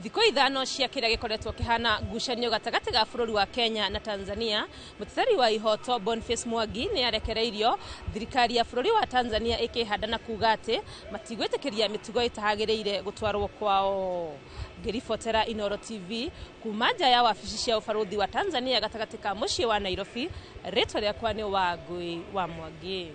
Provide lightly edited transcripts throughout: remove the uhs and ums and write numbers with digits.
Thikũ 5 cia kĩrĩa gĩkoretwo kĩhana ngucanio gatagatĩ ga bũrũri wa Kenya na Tanzania, mũteteri wa ihoto Boniface Mwangi nĩ arekereirio thirikari ya bũrũri wa Tanzania ĩkĩhanda na kuga atĩ matigwĩtĩkĩria mĩtugo ĩtagĩrĩire gũtwarwo kwao. Ngĩribotera Inooro TV kuma nja ya wabici cia ũbarũthi wa Tanzania gatagatĩ ka mũciĩ wa Nairobi, rĩtwa rĩakwa nĩ Wangui wa Mwangi.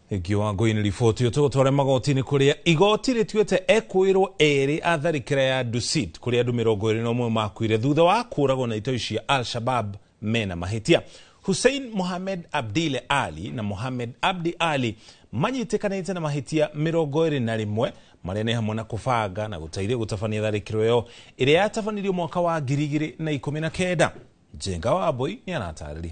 Thank you, Wangui nĩ riboti ĩyo. Tũgũtware magoti-inĩ kũrĩa igoti rĩtuĩte ekwĩrwo erĩ a tharĩkĩra ya Dusit kũrĩa andũ 21 makuire thutha wa kũragwo na itoi cia Al-Shabab mena mahĩtia. Hussein Mohamed Abdile Ali na Mohamed Abdi Ali manyitĩkanĩte na mahĩtia 21 marĩa nĩ hamwe na kũbanga na gũteithia gũtabania tharĩkĩro ĩyo ĩrĩa yatabanirio mwaka wa 2019. Njenga Wambui nĩ aratarĩria.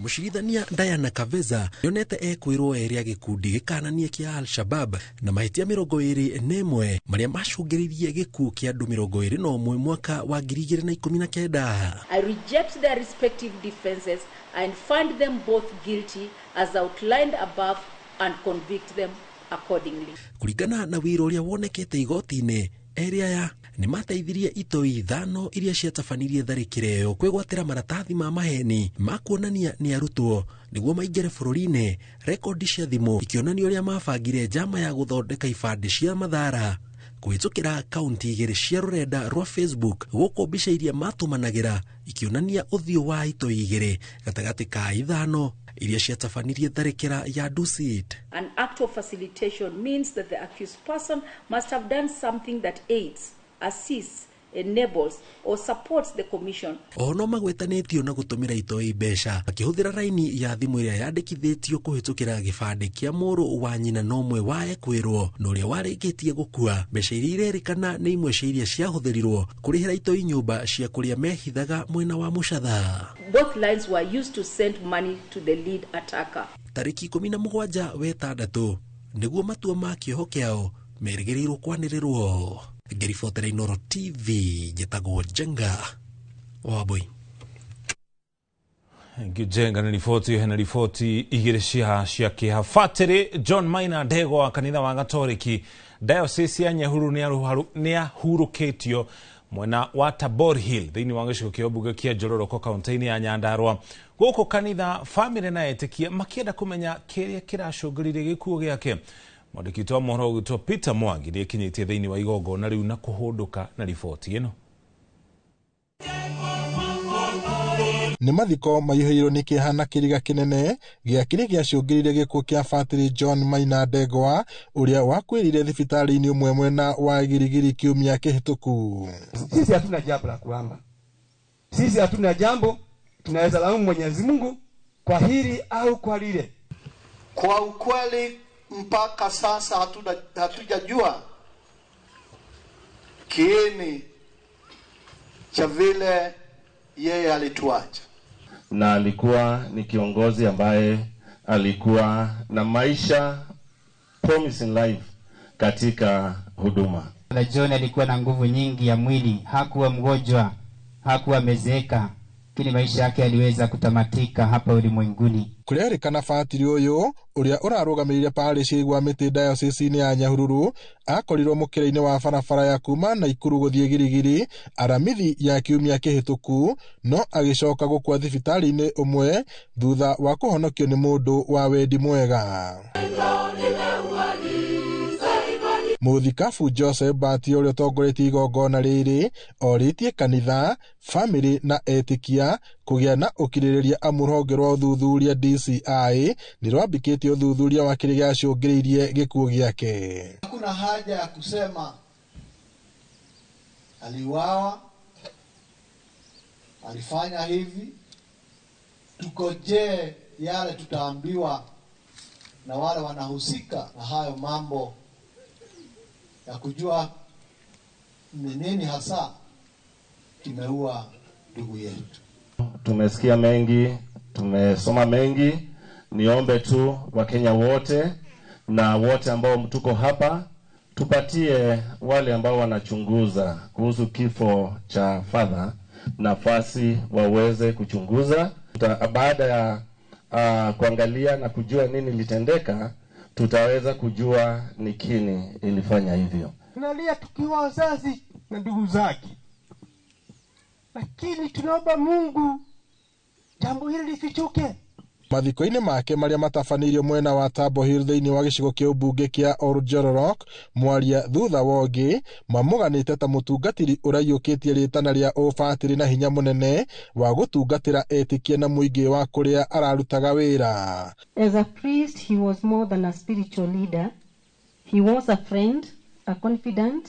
Mũcirithania Diana Kaveza nĩonete ekwĩrwo erĩ a gĩkundi gĩkananie kĩa Al-Shabab na mahĩtia 21 marĩa macũngĩrĩirie gĩkuũ kĩa andũ 21 mwaka wa 2019. I reject their respective defenses and find them both guilty as outlined above and convict them accordingly. Kũringana na wĩra ũrĩa wonekete igoti-inĩ, erĩ aya nĩ mateithirie itoi 5 iria ciatabanirie tharĩkĩro ĩyo kwĩgwatĩra maratathi ma maheni ma kuonania nĩ arutwo nĩguo maingĩre bũrũri-inĩ. Rekondi cia thimũ ikĩonania ũrĩa mabangire njama ya gũthondeka ibandĩ cia mathara kũhĩtũkĩra akaunti 2 cia rũrenda rwa Facebook, gũkũ mbica iria matũmanagĩra ikĩonania ũthiũ wa itoi 2 gatagatĩ ka 5 iria ciatabanirie tharĩkĩra ya Dusit. An act of facilitation means that the accused person must have done something that aids, assists, enables or supports the commission. Oho no magwetanĩtio na gũtũmĩra itoi mbeca makĩhũthĩra raini ya thimũ ĩrĩa yandĩkithĩtio kũhĩtũkĩra gĩbandĩ kĩa mũrũ wa nyina na ũmwe wa ekwĩrwo na ũrĩa warĩkĩtie gũkua. Mbeca iria irerĩkana nĩ imwe cia iria ciahũthĩrirwo kũrĩhĩra itoi nyũmba cia kũrĩa mehithaga mwena wa Mũcatha. Both lines were used to send money to the lead attacker. Tarĩki 17 wetandatũ nĩguo matua ma kĩoho kĩao merĩgĩrĩirwo kwanĩrĩrwo. Ngĩribotera Inooro TV njĩtagwo Njenga Wambui. Njenga nĩ riboti hena riboti 2 cia kĩeha. Batĩrĩ John Maina Ndegwa wa kanitha wa Gatoriki Diocese ya Nyahururu nĩ ahurũkĩtio mwena wa Tabor Hill thĩinĩ wa gĩcigo kĩa mbunge kĩa Njororoko kaunti-inĩ ya Nyandarua. Gũkũ kanitha famĩlĩ na etĩkia makĩenda kũmenya kĩrĩa kĩracũngĩrĩirie gĩkuũ gĩake. Mwandĩki witũ wa mohoro ũgwĩtwo Peter Mwangi nĩekinyĩtie thĩinĩ wa igongona rĩu na kũhũndũka na riboti ĩno. Nĩ mathiko maihũirwo nĩ kĩeha na kĩriga kĩnene gĩa kĩrĩa gĩacũngĩrĩirie gĩkuũ kĩa Batĩrĩ John Maina Ndegwa ũrĩa wakuĩrĩire thibitarĩ-inĩ ũmwe mwena wa Girigiri kiumia kĩhĩtũku. Sisi hatuna jambo la kuhama, sisi hatuna jambo, tunaweza laumu Mwenyezi Mungu kwa hili au kwa lile. Kwa ukweli mpaka sasa hatujajua kiini cha vile yeye alituacha. Na alikuwa ni kiongozi ambaye alikuwa na maisha promising life katika huduma. Na John alikuwa na nguvu nyingi ya mwili, hakuwa mgonjwa, hakuwa amezeeka, lakini maisha yake yaliweza kutamatika hapa ulimwenguni. Kũrerĩkana batĩrĩ ũyũ ũrĩa ũrarũgamĩrĩire parish ya Mĩtĩ diocese-inĩ ya Nyahururu akorirwo mũkĩra-inĩ wa barabara ya kuma Naikuru gũthiĩ Girigiri aramithi ya kiumia kĩhĩtũku, no agĩcoka gũkua thibitarĩ-inĩ ũmwe thutha wa kũhonokio nĩ mũndũ wa wendi mwega. Mũthikabu Joseph Bati ũrĩa ũtongoretie igongona rĩrĩ orĩtie kanitha, famĩlĩ na etĩkia kũgĩa na ũkirĩrĩria amu rũhonge rwa ũthuthuria DCI nĩ rwambĩkĩtie ũthuthuria wa kĩrĩa gĩacũngĩrĩirie gĩkuũ gĩake. Hakuna haja ya kusema aliuawa, alifanya hivi. Tukojee yale tutaambiwa na wale wanahusika na hayo mambo ya kujua ni nini hasa kimeua ndugu yetu. Tumesikia mengi, tumesoma mengi. Niombe tu Wakenya wote na wote ambao tuko hapa tupatie wale ambao wanachunguza kuhusu kifo cha father nafasi waweze kuchunguza. Baada ya kuangalia na kujua nini litendeka, tutaweza kujua ni kini ilifanya hivyo. Tunalia tukiwa wazazi na ndugu zake, lakini tunaomba Mungu jambo hili lifichuke. Mathiko-inĩ make marĩa matabanĩirio mwena wa Tabo Hill thĩinĩ wa gĩcigo kĩa ũmbunge kĩa Oljororok, mwaria thutha wa ũngĩ mamũganĩte ta mũtungatĩri ũraiyũkĩtie rĩtana rĩa ũbatĩrĩ na hinya mũnene wa gũtungatĩra etĩkia na mũingĩ wa kũrĩa ararutaga wĩra. As a priest, he was more than a spiritual leader. He was a friend, a confidant,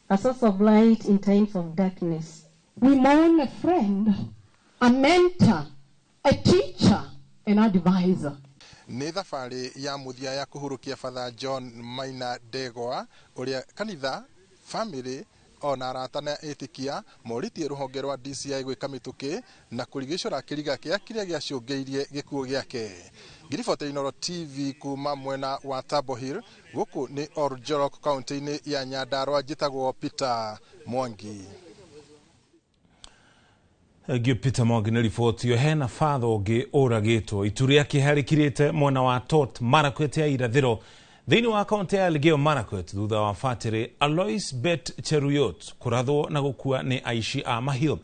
a source of light in times of darkness. We mourn a friend, a mentor, a teacher, an advisor. Nĩ thabarĩ ya mũthia ya kũhurukia Father John Maina Ndegwa ũrĩa kanitha, famĩlĩ ona arata na etĩkia morĩtie rũhonge rwa DCI gwĩka mĩtũkĩ na kũrigicũra kĩriga kĩa kĩrĩa gĩacũngĩirie gĩkuũ gĩake. Ngiribotera Inooro TV kuma mwena wa Tabo Hill, gũkũ nĩ Oljorok kaunti-inĩ ya Nyandarua, njĩtagwo Peter Mwangi. Ngio Peter Mwangi nĩ riboti ĩyo. Hena batho ũngĩ ũragĩtwo itu rĩa kĩeha rĩkirĩte mwena wa Tot Marakwet ya irathĩro thĩinĩ wa kaunti ya Elgeyo Marakwet thutha wa batĩrĩ Alois Bet Cheruyot kũrathwo na gũkua nĩ aici a mahiũ.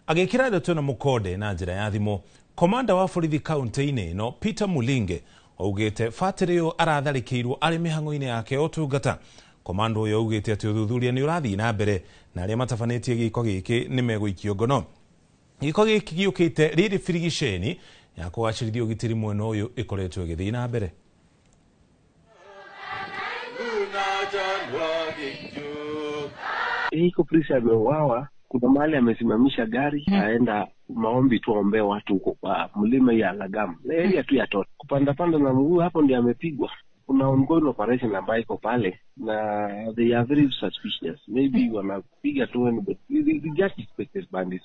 Agĩkĩra ndeto na mũkonde na njĩra ya thimũ, komanda wa borithi kaunti-inĩ ĩno Peter Mulinge augĩte batĩrĩ ũyũ aratharĩkĩirwo arĩ mĩhang'o-inĩ yake ya ũtungata. Komanda ũyũ augĩte atĩ ũthuthuria nĩ ũrathiĩ na mbere na arĩa matabanĩtie gĩko gĩkĩ nĩ megũikio ngono. Gĩko gĩkĩ gĩũkĩte rĩrĩ birigiceni ya kũgacĩrithia ũgitĩri mwena ũyũ ĩkoretwo ĩgĩthiĩ na mbere. Iko polisi ameuawa, kuna mahali amesimamisha gari aenda maombi tu aombee watu huko kwa mlima ya Lagam, area tu ya Tot. Kupanda panda na mguu hapo ndio amepigwa. Kuna ongoing operation ambayo iko pale na they are very suspicious. Maybe wanapiga tu, but they just suspected bandits.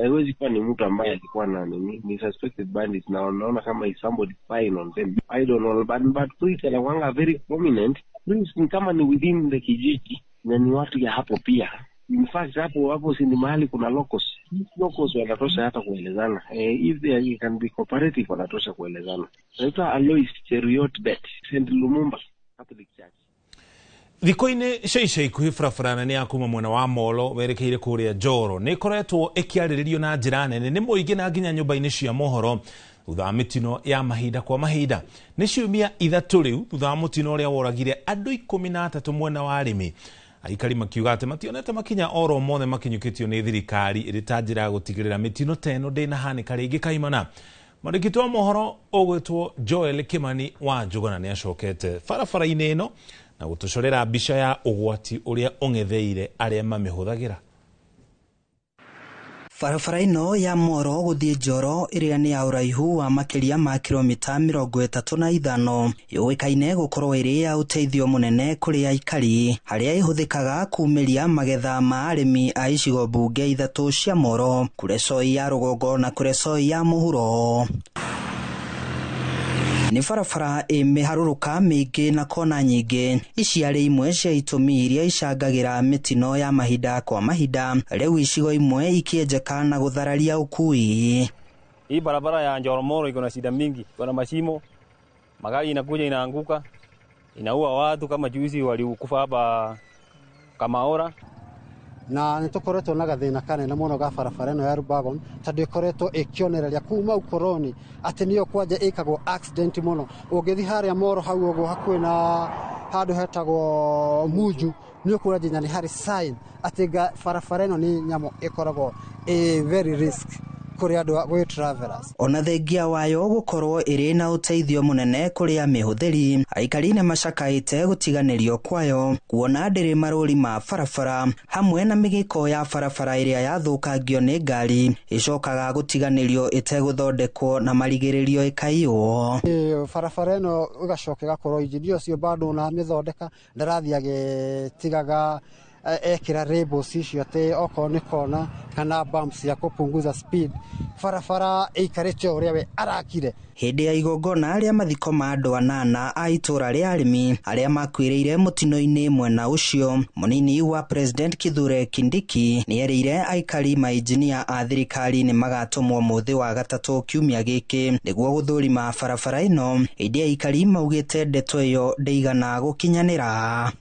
Haiwezi kuwa ni mtu ambaye alikuwa na nini, ni suspected bandits na wanaona kama is somebody spying on them. I don't know, but police anakuanga very prominent. Police ni kama ni within the kijiji na ni watu ya hapo pia. In fact hapo si ni mahali kuna locals. Locals wanatosha hata kuelezana. If they can be cooperative wanatosha kuelezana. Naitwa Alois Cheruiyot Bet, St. Lumumba Catholic Church. Thikũ-inĩ cia ica ikuhĩ barabara nene ya kuma mwena wa Molo werekeire kũrĩa Njoro nĩ ĩkoretwo ĩkĩarĩrĩrio na njĩra nene nĩ mũingĩ na nginya nyũmba-inĩ cia mohoro thutha wa mĩtino ya mahinda kwa mahinda. Nĩ ciumia 3 rĩu thutha wa mũtino ũrĩa woragire andũ 13 mwena wa arĩmi. Aikari makiuga atĩ mationete makinya oro mothe makinyũkĩtio nĩ thirikari ĩrĩ ta njĩra ya gũtigĩrĩra mĩtino ta ĩno ndĩnahanĩka rĩngĩ kaimana. Mwandĩki wa mohoro ũgwĩtwo Joel Kimani wa Njũgũna nĩ acokete barabara-inĩ ĩno na gũtũcorera mbica ya ũgwati ũrĩa ũng'etheire arĩa mamĩhũthagĩra. Barabara ĩno ya Moro gũthiĩ Njoro ĩrĩa nĩ ya ũraihu wa makĩria ma kilomita 35 yũĩkaine gũkorwo ĩrĩ ya ũteithio mũnene kũrĩ aikari harĩa ĩhũthĩkaga kumĩria magetha ma arĩmi a icigo mbunge 3 cia Moro, Kuresoi ya rũgongo na Kuresoi ya mũhuro. Nĩ barabara ĩ mĩharũrũka mĩingĩ na kona nyingĩ. Ici arĩ imwe cia itũmi iria icangagĩra mĩtino ya mahinda kwa mahinda, rĩu icigo imwe ikĩenjeka na gũthararia ũkui. Hii barabara ya Njoro Moro iko na shida mingi, iko na mashimo, magari inakuja inaanguka, inaua watu kama juzi walikufa hapa Kamaora. Na nä tå koretwo na gathä na kanene må no ga barabara ĩno ya Rubagon tondå ĩkoretwo ĩkĩonereria kuma ukoroni atĩ nĩyo kwanja ĩkagwo accident mũno. Ũngĩthiĩ harĩa Moro hau ũguo hakuhĩ na handũ hetagwo Munju nĩ ũkuona nginya nĩ harĩ sign atĩ barabara ĩno nĩ nyamũ ĩkoragwo ĩ very risk kũrĩ andũ gwĩ travelers. Ona thengia wayo gũkorwo ĩrĩ na ũteithio mũnene kũrĩ amĩhũthĩri, aikari nĩ macakaĩte gũtiganĩrio kwayo kuona ndĩrĩ marũri ma barabara hamwe na mĩgĩko ya barabara ĩrĩa yathũkangio nĩ ngari ĩcokaga gũtiganĩrio ĩtegũthondekwo na marigĩrĩrio ĩkaiywo. Barabara ĩno ĩgacoka ĩgakorwo injinia ũcio bado na mĩthondeka ndarathiĩ agĩtigaga ekĩra labels icio atĩ okorwo nĩ kona kana bumps ya kũpunguza speed, barabara ĩikarĩte o ũrĩa we arakire. Hĩndĩ ya igongona rĩa mathiko ma andũ 8 a itũra rĩa arĩmi arĩa makuĩrĩire mũtino-inĩ mwena ũcio, mũnini wa President Kithure Kindiki nĩerĩire aikari mainjinia a thirikari nĩ magatũmwo mũthĩ wa gatatũ kiumia gĩkĩ nĩguo gũthũrima barabara ĩno, ĩndĩ aikari maugĩte ndeto ĩyo ndĩigana gũkinyanĩra.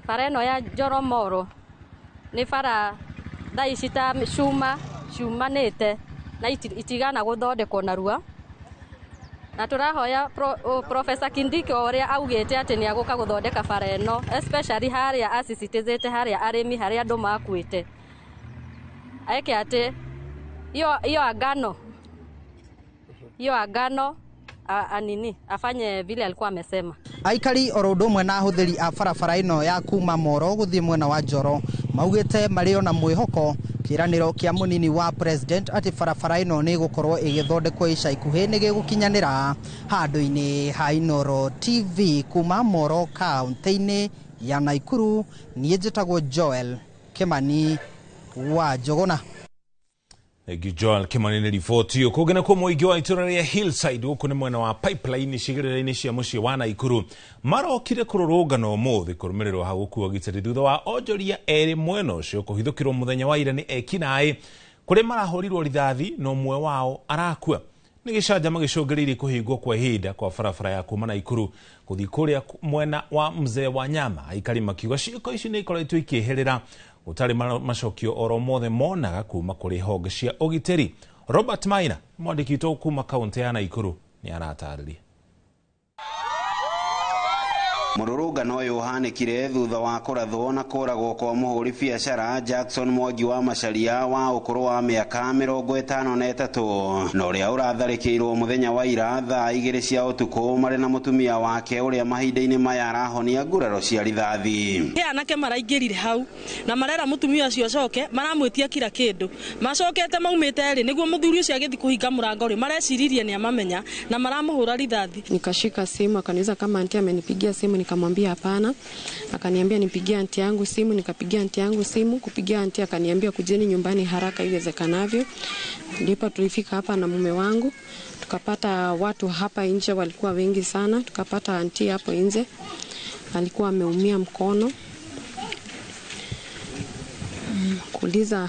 Bara ĩno ya Njoromoro nĩ bara thaa ici ta cuma ciumanĩte na itigana gũthondekwo narua, na tũrahoya Professor Kindiki o ũrĩa augĩte atĩ nĩ agũka gũthondeka bara ĩno, especially harĩa acicitĩzĩte harĩa arĩmi harĩa andũ makuĩte, eke atĩ hiyo agano anini afanye vile alikuwa amesema. Aikari oro ũndũ ũmwe na ahũthĩri a barabara ĩno ya kuma Moro gũthiĩ mwena wa Njoro maugĩte marĩ ona mwĩhoko kĩranĩro kĩa mũnini wa president atĩ barabara ĩno nĩ ĩgũkorwo ĩgĩthondekwo ica ikuhĩ nĩ gĩgũkinyanĩra. Handũ-inĩ ha Inooro TV kuma Moro kaunti-inĩ ya Naikuru, niĩ njĩtagwo Joel Kimani wa Njũgũna. Thank Joel Kimani nĩ riboti ĩyo. Kũngĩ nakuo mũingĩ wa itũra rĩa Hillside gũkũ nĩ mwena wa Pipeline icigĩrĩra-inĩ cia mũciĩ wa Naikuru marokire kũrũrũngana ũmũthĩ kũrũmĩrĩrwo ha gũkua ũgitĩri thutha wa onjoria erĩ mwena ũcio kũhithũkĩrwo mũthenya wa ira nĩ ekinaĩ kũrĩa marahũrirwo rithathi na ũmwe wao arakua. Nĩ gĩcanjama gĩcũngĩrĩirie kũhingwo kwa ihinda kwa barabara ya kuma Naikuru gũthiĩ kũrĩa mwena wa Mzee wa Nyama, aikari makiuga ciĩko ici nĩ ikoretwo ikĩeherera gũtarĩ macokio oro mothe monaga kuma kũrĩ honge cia ũgitĩri. Robert Maina mwandĩki witũ kuma kaunti ya Naikuru nĩ aratarĩria. Mũrũrũngano ũyũ ũhanĩkire thutha wa kũrathwo na kũragwo kwa mũhũri biacara Jackson Mwangi wa Macharia wa ũkũrũ wa mĩaka 53 na ũrĩa ũratharĩkĩirwo mũthenya wa ira thaa 2 cia ũtukũ marĩ na mũtumia wake ũrĩa mahinda-inĩ maya arahonia nguraro cia rithathi. He anake maraingĩrire hau na marera mũtumia ũcio acoke maramwĩtia kila kĩndũ macokete maumĩte rĩ nĩguo mũthuri ũcio agĩthiĩ kũhinga mũrango rĩ mareciririe nĩ amamenya na maramũhũra rithathi. Nikashika simu akaniuliza kama anti amenipigia simu, nikamwambia hapana. Akaniambia nipigie anti yangu simu, nikapigia anti yangu simu. Kupigia anti akaniambia kujeni nyumbani haraka iwezekanavyo. Ndipo tulifika hapa na mume wangu, tukapata watu hapa nje walikuwa wengi sana. Tukapata anti hapo nje alikuwa ameumia mkono. Kuuliza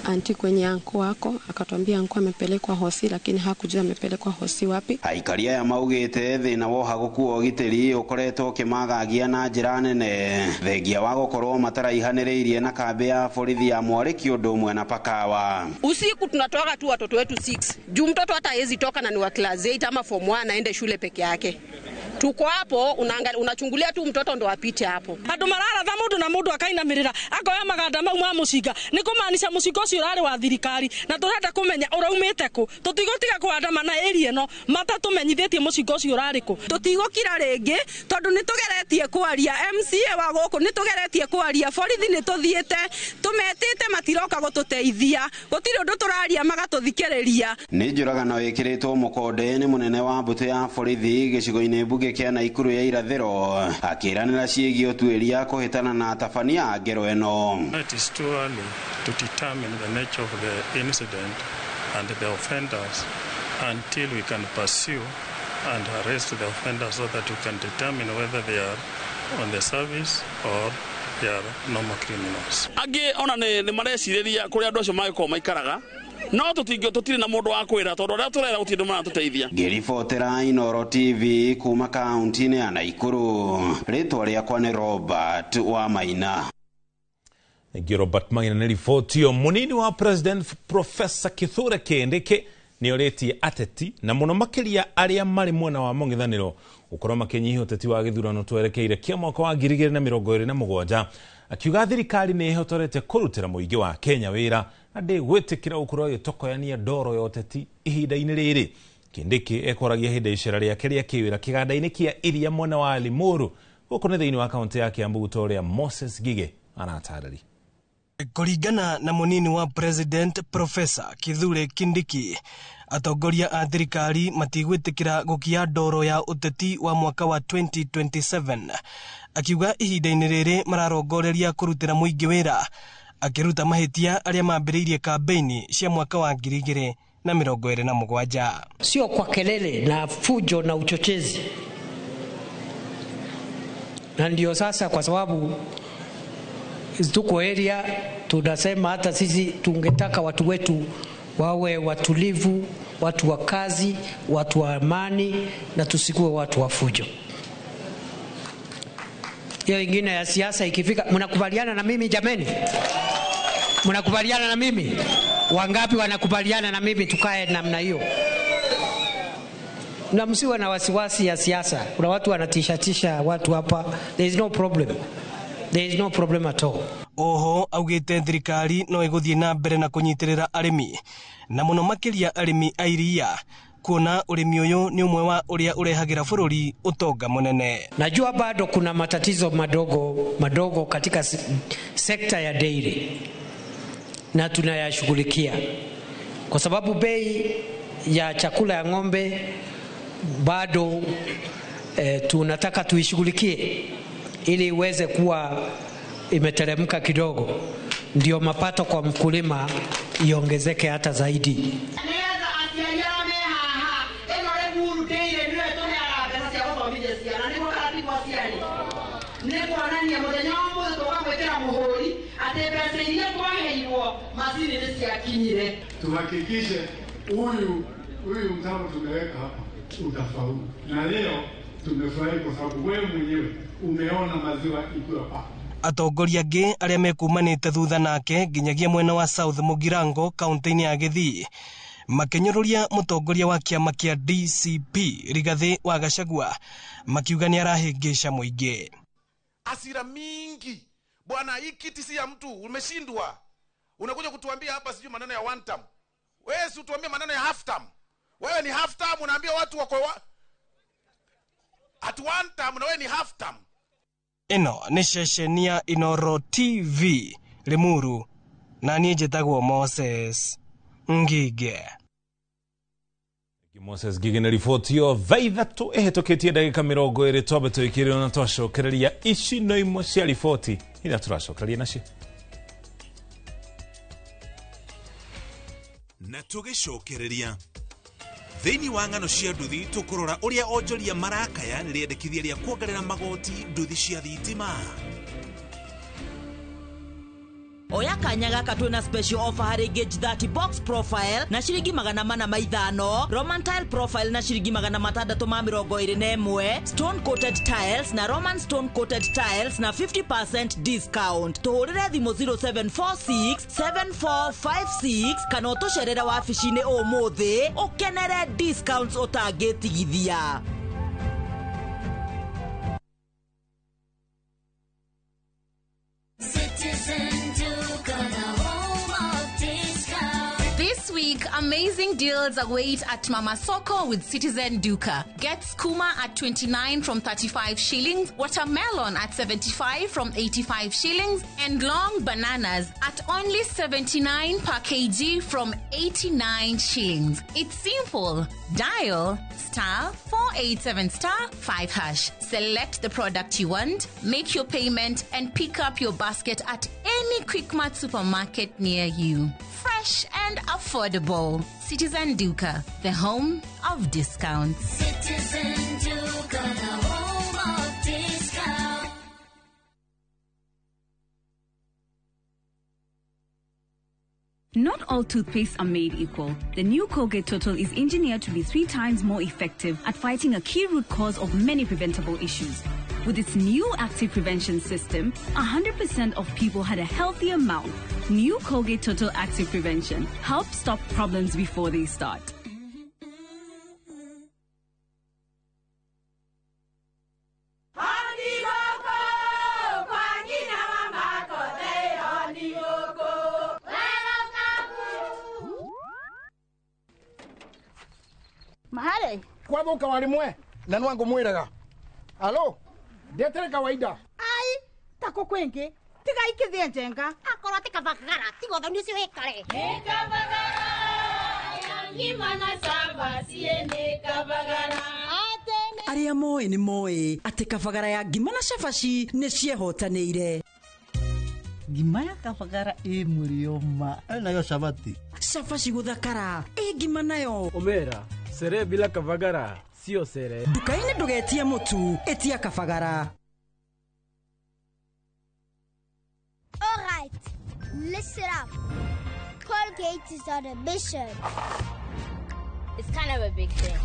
anti kwenye anko wako, akatwambia anko amepelekwa hosi, lakini hakujua amepelekwa hosi wapi. Aikari aya maugĩte thĩna woha gũkua ũgitĩri ũkoretwo ũkĩmagagia na njĩra nene thengia wa gũkorwo mataraihanĩrĩirie na kambĩ ya borithi ya Mwarĩki ũndũ ũmwe na Pakawa. Usiku tunatoka tu watoto wetu 6 juu mtoto hata hawezi toka na ni wa class 8 ama form 1 aende shule peke yake. Tuko hapo unachungulia tu mtoto ndo apite hapo. Andu mararatha mundu na mundu akainamirira akoya maganda mau ma mucinga ni kumaanisha mucinga ucio urari wa thirikari na turenda kumenya uraumite ku. Tutigotiga kuandamana area ino matatumenyithitie mucinga ucio urari ku. Tutigokira ringi tondu nitugeretie kwaria MCA wa guku nitugeretie kwaria borithi nituthiite tumetite matiroka gututeithia gutiri undu turaria magatuthikiriria. Nĩ njũragano ĩkĩrĩtwo mũkonde nĩ mũnene wa mbũtũ ya borithi gĩcigo-inĩ mbunge kĩa Naikuru ya irathĩro akĩranĩra ciĩgiĩ ũtuĩria kũhĩtana na atabania a ngero ĩno. It is too early to determine the nature of the incident and the offenders until we can pursue and arrest the offenders so that we can determine whether they are on the service or they are normal criminals. Angĩ ona nĩ marecirĩria kũrĩa andũ acio mangĩkorwo maikaraga no tũtirĩ na mũndũ wa kwĩra tondũ arĩa tũrera gũtirĩ andũ maratũteithia. Ngĩribotera Inooro TV kuma kaunti-inĩ ya Naikuru, rĩtwa rĩakwa nĩ Robert wa Maina. Thank you Robert Maina nĩ riboti ĩyo. Mũnini wa President Professor Kithure Kindiki nĩ orĩtie ateti na mũno makĩria arĩa marĩ mwena wa mũng'ethanĩro gũkorwo makĩnyihia ũteti wa gĩthurano twerekeire kĩa mwaka wa 2027, akiuga thirikari nĩ ĩhotorete kũrutĩra mũingĩ wa Kenya wĩra na ndĩgwĩtĩkĩra gũkorwo ĩgĩtokoyania ndoro ya ũteti ihinda-inĩ rĩrĩ. Kindiki ekoragia hĩndĩ icera rĩake rĩa kĩwĩra kĩganda-inĩ kĩa iria mwena wa Limuru gũkũ nĩ thĩinĩ wa kaunti ya Kiambu ta ũrĩa Moses Gige aratarĩria. Kũringana na mũnini wa President Professor Kithure Kindiki, atongoria a thirikari matigwĩtĩkĩra gũkia ndoro ya ũteti wa mwaka wa 2027, akiuga ihinda-inĩ rĩrĩ mararongoreria kũrutĩra mũingĩ wĩra, akĩruta mahĩtia arĩa mambĩrĩirie kambeini cia mwaka wa 2027. Sio kwa kelele na fujo na uchochezi, na ndio sasa kwa sababu tuko area tunasema hata sisi tungetaka watu wetu wawe watulivu, watu wa kazi, watu wa amani, na tusikuwe watu wa fujo. Hiyo ingine ya siasa ikifika, mnakubaliana na mimi jameni? Mnakubaliana na mimi? Wangapi wanakubaliana na mimi tukae namna hiyo? Na msiwe na wasiwasi ya siasa. Kuna watu wanatishatisha watu hapa. There is no problem. There is no problem at all. Oho augite thirikari no iguthie na mbere na kunyitirira arimi na muno makiria arimi a iria kuona urimi uyu ni umwe wa uria urehagira bururi utonga munene. Najua bado kuna matatizo madogo madogo katika sekta ya dairy na tunayashughulikia, kwa sababu bei ya chakula ya ng'ombe bado tunataka tuishughulikie ili iweze kuwa imeteremka kidogo, ndio mapato kwa mkulima iongezeke hata zaidi. Tuhakikishe huyu mtambo tumeweka hapa utafaulu. Na leo tumefurahi kwa sababu wewe mwenyewe umeona maziwa ikiwa hapa. Atongoria angĩ arĩa mekumanĩte thutha nake nginyagia mwena wa South Mugirango kaunti-inĩ ya Gĩthii makĩnyũrũria mũtongoria wa kĩama kĩa DCP Rigathĩ wa Gachagua makiuga nĩ arahĩngĩca mũingĩ. Asira mingi bwana, hii kiti si ya mtu, umeshindwa. Unakuja kutuambia hapa sijui maneno ya one term. Wewe si utuambie maneno ya half term. Wewe ni half term, unaambia watu wako at one term na wewe ni half term. Ĩno nĩ ceceni ya Inoro TV Limuru na niĩ njĩtagwo Moses Ngige. Moses Ngige na riboti yo thaa ithatũ ĩhĩtũkĩtie ndagĩka 20 twambe tũikĩrĩrwo na twacokereria ici no imwe cia riboti iria tũracokereria nacio. Na tũgĩcokereria thĩinĩ wa ng'ano cia nduthi tũkũrora ũrĩa onjoria marakaya nĩ rĩendekithia rĩa kuongerera magoti nduthi cia thitima. Oya kanya gaka twina special offer harĩ Gauge 30 box profile na ciringi 405, Roman tile profile na ciringi 621, stone coated tiles na Roman stone coated tiles na 50% discount. Tuhũrĩre thimũ 0746 7456 kana ũtũcerere wabici-inĩ ũmũthĩ ũkenere discounts ũtangĩtigithia. This week, amazing deals await at Mama Soko with Citizen Duka. Get skuma at 29 from 35 shillings, watermelon at 75 from 85 shillings, and long bananas at only 79 per kg from 89 shillings. It's simple. Dial *487*5#. Select the product you want, make your payment, and pick up your basket at any Quickmart supermarket near you. Fresh and affordable. Citizen Duka, the home of discounts. Citizen Duka, the home of discounts. Not all toothpastes are made equal. The new Colgate Total is engineered to be 3 times more effective at fighting a key root cause of many preventable issues. With its new active prevention system, 100% of people had a healthier mouth. New Colgate Total Active Prevention helps stop problems before they start. Mahale kwathuka warimwe na nwangu mwiraga alo ndetere kawaida ai tako kwingi tiga ikithie njenga akorwo ti kabagara tiga ũthoni ũcio wĩkare nĩ kabagara ya ngima na cabaci nĩ kabagara. Arĩa moĩ nĩ moĩ atĩ kabagara ya ngima na cabaci nĩ ciehotanĩire. Ngima ya kabagara ĩ mũrĩo ma nayo cabaci cabaci gũthakara ĩ ngima nayo omera sere bila kabagara sio sere. Nduka-inĩ ndũgetie mũtu, ĩtia kabagara. All right, listen up. Colgate is on a mission. It's kind of a big thing.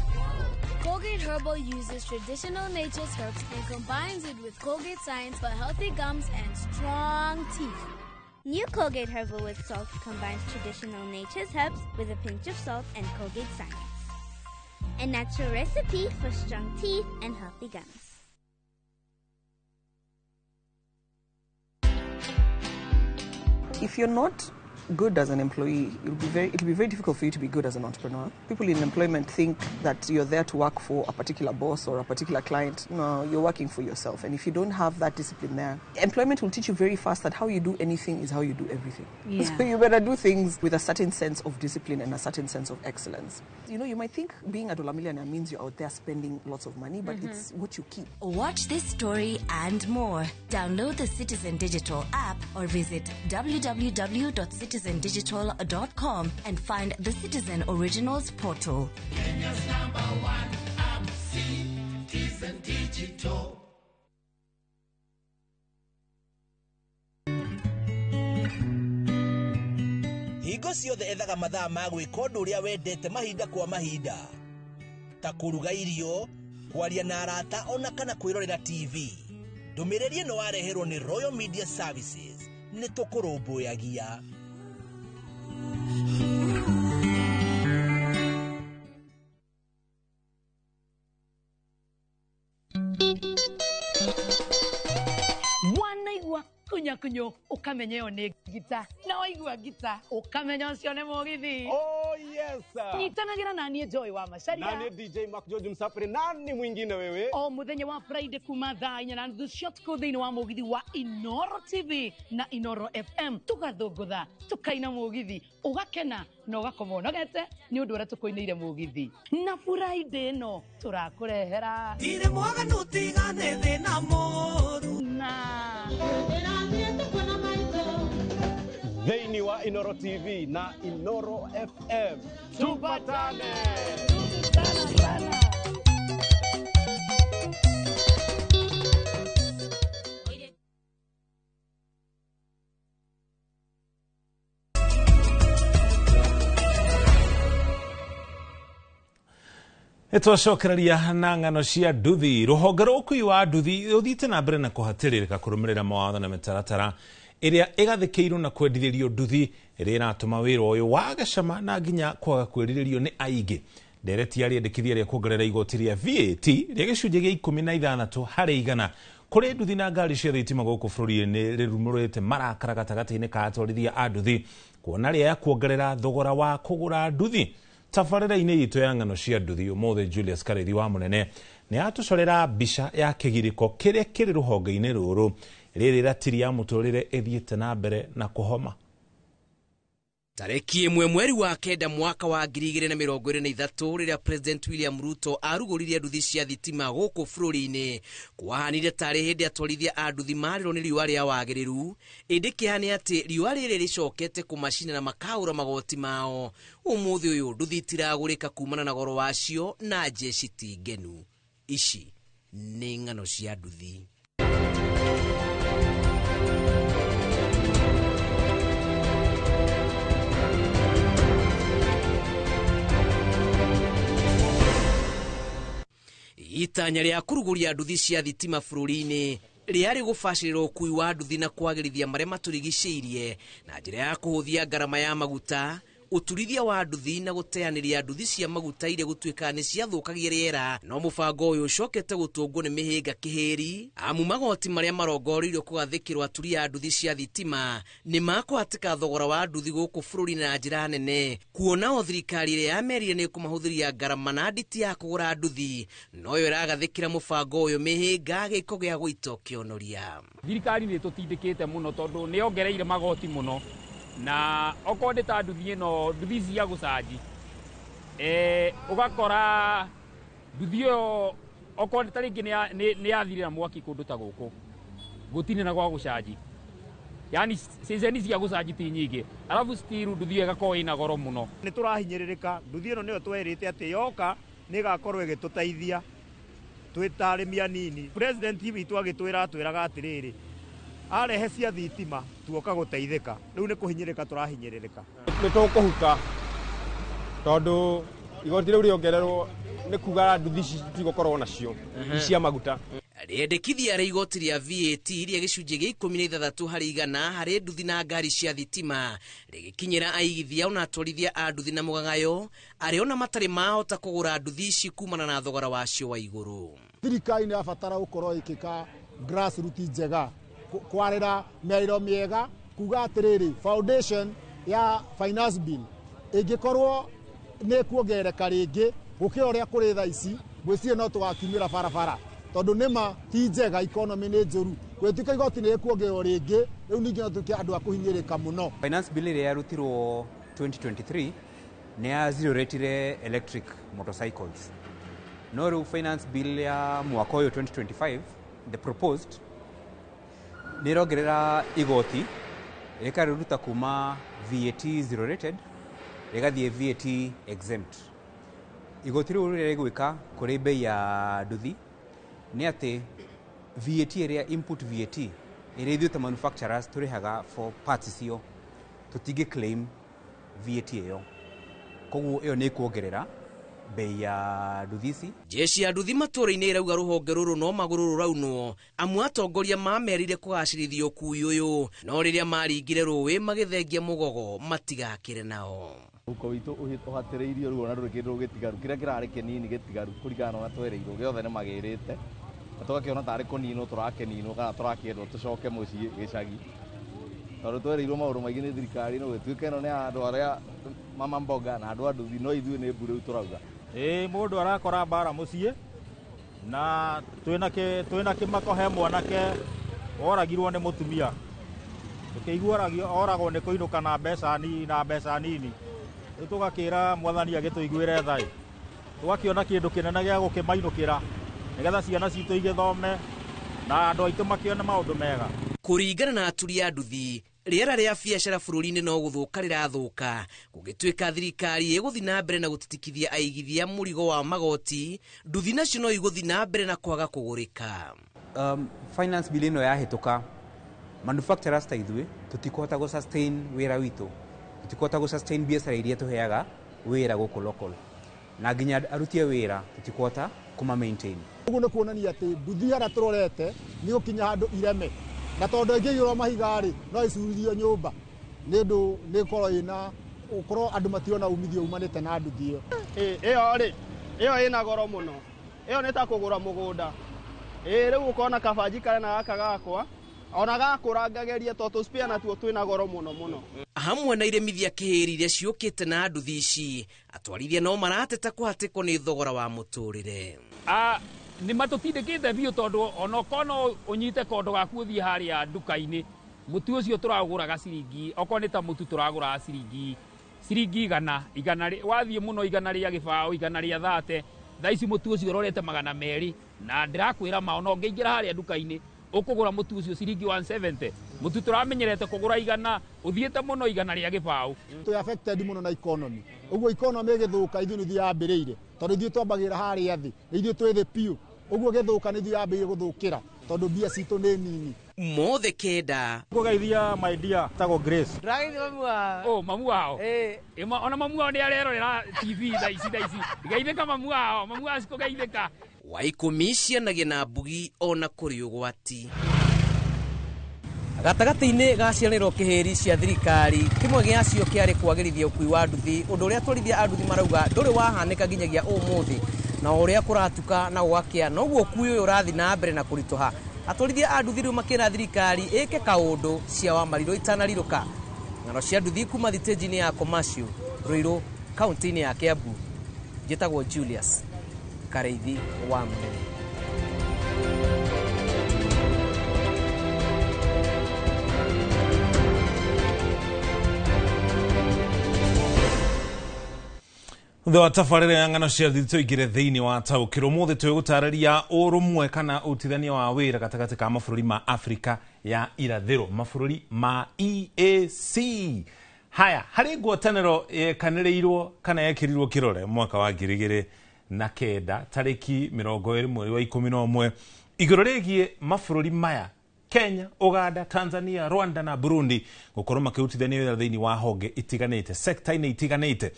Colgate Herbal uses traditional nature's herbs and combines it with Colgate science for healthy gums and strong teeth. New Colgate Herbal with Salt combines traditional nature's herbs with a pinch of salt and Colgate science. A natural recipe for strong teeth and healthy gums. If you're not good as an employee, it'll be very difficult for you to be good as an entrepreneur. People in employment think that you're there to work for a particular boss or a particular client. No, you're working for yourself. And if you don't have that discipline there, employment will teach you very fast that how you do anything is how you do everything. Yeah. So you better do things with a certain sense of discipline and a certain sense of excellence. You know, you might think being a dollar millionaire means you're out there spending lots of money, but it's what you keep. Watch this story and more. Download the Citizen Digital app or visit www.citizendigital.com and find the Citizen Originals portal. Kenya's number one app, Citizen Digital. Hingo ciothe ethaga mathaa ma gwĩka ũndũ ũrĩa wendete mahinda kwa mahinda, ta kũruga irio, kwaria na arata ona kana kwĩrorera TV. Ndũmĩrĩri ĩno wareherwo nĩ Royal Media Services. Nĩ tũkũrũmbũyagia. Wanaigua kunyakunyo ukamenya ĩyo nĩ ngita, na waigua ngita ukamenya ũcio nĩ mũgithi. Oh yes. Nyitanagĩra na niĩ Joy wa Macharia Na niĩ DJ Mark George Msafiri, nani mwingine wewe? O muthenya wa Friday kuma thaa 4:30 cia ũtukũ thĩinĩ wa mũgithi wa Inoro TV na Inoro FM, tũgathũngũtha tũkaina mũgithi, ũgakena na ũgakoma ũnogete nĩ ũndũ ũrĩa tũkũinĩire mũgithi. Na Friday ĩno tũrakũrehera Ndirĩ mwaganu tigane thĩna mũru na Thĩinĩ wa Inoro TV na Inoro FM. Tupatane. Nĩtwacokereria na ng'ano cia nduthi. Rũhonge rwa ũkui wa nduthi rũthiĩte na mbere na kũhatĩrĩrĩka kũrũmĩrĩra mawatho na mĩtaratara ĩrĩa ĩgathĩkĩirwo na kwendithĩrio nduthi ĩrĩa ĩratũma wĩra ũyũ wage cama na nginya kwaga kwĩrirĩrio nĩ aingĩ. Ndereti ya rĩendekithia rĩa kuongerera igoti rĩa VAT rĩa gĩcunjĩ gĩa 16 harĩ igana kũrĩ nduthi na ngari cia thitima gũkũ bũrũri-inĩ rĩrumũrĩte marakara gatagatĩ-inĩ ka atwarithia a nduthi kuona rĩa kuongerera thogora wa kũgũra nduthi. Tabarĩra-inĩ itũ ya ng'ano cia nduthi ũmũthĩ Julius Karĩthi wa Mũnene nĩ atũcorera mbica ya kĩgirĩko kĩrĩa kĩrĩ rũhonge-inĩ rũrũ rĩrĩ ratiri ya mũtũrĩre ĩthiĩte na mbere na kũhoma. Tarĩki 1 mweri wa 9 mwaka wa 2023 rĩrĩa President William Ruto arugũririe nduthi cia thitima gũkũ bũrũri-inĩ, kwahanire tarĩ hĩndĩ atwarithia a nduthi marĩrwo nĩ riũa rĩa wagĩrĩru, ĩndĩ kĩeha nĩ atĩ riũa rĩrĩ rĩcokete kũmacina na makaũra magoti mao. Ũmũthĩ ũyũ nduthi itiragũrĩka kumana na goro wacio na jeshi ti ngenu. Ici nĩ ng'ano cia nduthi. Itanya rĩa kũrugũria nduthi cia thitima bũrũri-inĩ rĩarĩ gũbacĩrĩra ũkui wa nduthi na kwagĩrithia marĩa matũrigicĩirie na njĩra ya kũhũthia ngarama ya maguta, ũturithia wa nduthi na gũteanĩria nduthi cia maguta iria gũtuĩka nĩ ciathũkagia rĩera. No mũbango ũyũ ũcokete gũtũngwo nĩ mĩhĩnga kĩhĩri, amu magoti marĩa marongoreirio kũgathĩkĩrwo aturi a nduthi cia thitima nĩ makũhatĩka thogora wa nduthi gũkũ bũrũri na njĩra nene, kuona o thirikari ĩrĩa yamerire nĩ ĩkũmahũthĩria ngarama na nditi ya kũgũra nduthi noyo ĩragathĩkĩra mũbango ũyũ mĩhĩnga gĩko gĩa gũito kĩonoria. Thirikari nĩ ĩtũtindĩkĩte mũno tondũ nĩ yongereire magoti mũno, na okorwo ndĩ ta nduthi ĩno, nduthi cia gũcanji, ũgakora nduthi ĩyo okorwo ta rĩngĩ nĩ yathirĩra mwaki kũndũ ta gũkũ, gũtirĩ na gwa gũcanji, yani ceceni cia gũcanji ti nyingĩ, arabu still nduthi ĩyo ĩgakorwo ĩna goro mũno. Nĩ tũrahinyĩrĩrĩka, nduthi ĩno nĩyo twerĩte atĩ yoka nĩ ĩgakorwo ĩgĩtũteithia twĩ ta arĩmi anini. President witũ agĩtwĩra atwĩraga atĩrĩrĩ, arehe cia thitima tuoka gũteithĩka, rĩu nĩ kũhinyĩrĩka tũrahinyĩrĩrĩka. Nĩ tũkũhuka tondũ igoti rĩu rĩongererwo Nĩ kuga nduthi ici tũtigũkorwo nacio cia maguta. Rĩendekithia rĩa igoti rĩa VAT rĩa gĩcunjĩ gĩa 16 harĩ igana harĩ nduthi na ngari cia thitima rĩgĩkinyĩra aigithia ona atwarithia a nduthi na mũgagayo arĩa ona matarĩ mahota kũgũra nduthi ici kumana na thogora wacio wa igũrũ. Thirikari nĩ yabatara gũkorwo ĩkĩka grassroots njega, kwarĩra mĩarĩro mĩega, kuga atĩrĩrĩ foundation ya finance bill ĩngĩkorwo nĩ kuongerereka rĩngĩ gũkĩra ũrĩa kũrĩ thaa ici, ngwĩciria no tũgakiumĩra barabara tondũ nĩma ti njega, economy nĩ njũru, gwĩtuĩka igoti nĩ rĩkuongererwo rĩngĩ rĩu ningĩ no tuĩke andũ a kũhinyĩrĩka mũno. Finance bill ĩrĩa yarutirwo 2023 nĩ ya zero ratire electric motorcycles, no rĩu finance bill ya mwaka ũyũ 2025 the proposed nĩ ĩrongerera igoti rĩkarĩruta kuma VAT zero rated rĩgathiĩ VAT exempt. Igoti rĩu rĩrĩa rĩgwĩka kũrĩ bei ya nduthi nĩ atĩ VAT ĩrĩa input VAT ĩrĩa ithuĩ ta manufacturers tũrĩhaga for parts icio tũtingĩ claim VAT ĩyo, koguo ĩyo nĩ ĩkuongerera bei ya nduthi ici. Jeshi ya nduthi matũũra-inĩ ĩrauga rũhonge rũrũ no magũrũ rũraunwo amu atongoria mamerire kũgacĩrithia ũkui ũyũ, no rĩrĩa maringire rũĩ magĩthengia mũgogo matigakĩre nao. Mũhuko witũ ũhatĩrĩirio rĩu ona ndũrĩ kĩndũ gĩtigaru, kĩrĩa kĩrarĩ kĩnini gĩtigaru kũringana na ũrĩa twereirwo gĩothe nĩ magĩrĩte, na tũgakĩona tarĩ kũninwo tũrakĩninwo kana tũrakĩendwo tũcoke mũciĩ gĩcagi, tondũ twereirwo maũndũ maingĩ nĩ thirikari no gĩtuĩke ĩno nĩ ya andũ arĩa mama mboga na andũ a nduthi, no ithuĩ nĩ mbu rĩu tũrauga. Ĩĩ mũndũ arakora mbara mũciĩ na twĩna kĩmako he mwanake oragirwo nĩ mũtumia, tũkĩigua oragwo nĩ kũinũka na mbeca nini na mbeca nini, rĩu tũgakĩra mwathani agĩtũiguĩre tha, tũgakĩona kĩndũ kĩnene gĩa gũkĩmainũkĩra nĩgetha ciana citũ igĩthome na andũ aitũ makĩone maũndũ mega. Kũringana na aturi a nduthi, rĩera rĩa biacara bũrũri-inĩ no gũthũka rĩrathũka gũgĩtuĩka thirikari ĩgũthiĩ na mbere na gũtitikithia aigithia mũrigo wa magoti, nduthi nacio no igũthiĩ na mbere na kwaga kũgũrĩka. Finance bill ĩno yahĩtũka, manufacturers ta ithuĩ tũtikũhota gũ sustain wĩra witũ, tũtikũhota gũ sustain biacara iria tũheaga wĩra gũkũ local, na nginya aruti a wĩra tũtikũhota kũma maintain. Ũguo nĩ kuonania atĩ nduthi harĩa tũrorete nĩ gũkinya handũ ireme, na tondũ ĩngĩiyũrwo mahiga rĩ no ĩcuririo nyũmba nĩ ũndũ nĩ ĩkorwo ĩna ũkorwo andũ matirona umithio umanĩte na nduthi ĩyo. Ĩyo rĩ ĩyo ĩna goro mũno, ĩyo nĩ ta kũgũra mũgũnda. Rĩu ũkona kaba njikare na gaka gakwa ona gakũra ngageria tondũ spare natuo twĩna goro mũno mũno. Hamwe na iremithia kĩhĩri iria ciũkĩte na nduthi ici, atwarithia no marateta kũhatĩkwo nĩ thogora wa mũtũrĩre. Nĩ matũtindĩkĩte biũ tondũ ona okorwo no ũnyite kondo gaku ũthiĩ harĩa nduka-inĩ, mũtu ũcio tũragũraga ciringi, okorwo nĩ ta mũtu tũragũraga ciringi igana, wathiĩ mũno 100 rĩa gĩbaũ, 100 rĩa 30, thaa ici mũtu ũcio ũrorete 200, na ndĩrakwĩra ma ona ũngĩingĩra harĩa nduka-inĩ ũkũgũra mũtu ũcio ciringi 170, mũtu tũramenyerete kũgũra 100, ũthiĩte mũno 100 rĩa gĩbaũ. Twĩ affected mũno na economy, ũguo economy ĩgĩthũka ithuĩ nĩ ithuĩ yambĩrĩire, tondũ ithuĩ twambagĩra harĩa thĩ, nĩ ithuĩ twĩ thĩ biũ, ũguo gĩthũka nĩ ithuĩ yambĩrĩire gũthũkĩra tondũ mbia citũ nĩ nini. Mothe kenda ngũgeithia my dear tagwo Grace. Ndĩrageithia mamu wao. Oh, mamu wao. Ona mamu wao nĩ arerorera TV thaa ici. Geithĩka mamu wao, mamu wao cikũgeithĩka. Wa 10 cianagia na mbugi ona kũrĩ ũgwati. Gatagatĩ-inĩ ga cianĩrĩro kĩhĩri cia thirikari, kĩmwe gĩacio kĩarĩ kwagĩrithia ũkui wa nduthi, ũndũ ũrĩa atwarithia a nduthi marauga ndũrĩ wahanĩka nginyagia ũmũthĩ, na ũrĩa kũratuka na gũgakĩa noguo ũkui ũyũ ũrathiĩ na mbere na kũritũha. Atwarithia a nduthi rĩu makĩra thirikari ĩke kaũndũ cia Wamarirũ itanarirũka. Ng'ano cia nduthi kuma thitĩnji-inĩ ya Commercial, Ruiru, kaunti-inĩ ya Kiambu. Njĩtagwo Julius Kareithi wa Mũnene. Thutha wa tabarĩra ya ng'ano cia nduthi tũingĩre thĩinĩ wa taũkĩrwo ũmũthĩ twĩgũtarĩria ũrũmwe kana ũrutithania wa wĩra gatagatĩ ka mabũrũri ma Afrika ya irathĩro, mabũrũri ma EAC. Haya, harĩ ngwatanĩro yekanĩrĩirwo kana yekĩrirwo kĩrore mwaka wa 2009 tarĩki 20 mweri wa 11 igũrũ rĩgiĩ mabũrũri maya Kenya, Uganda, Tanzania, Rwanda na Burundi gũkorwo makĩrutithania wĩra thĩinĩ wa honge itiganĩte, sekta-inĩ itiganĩte.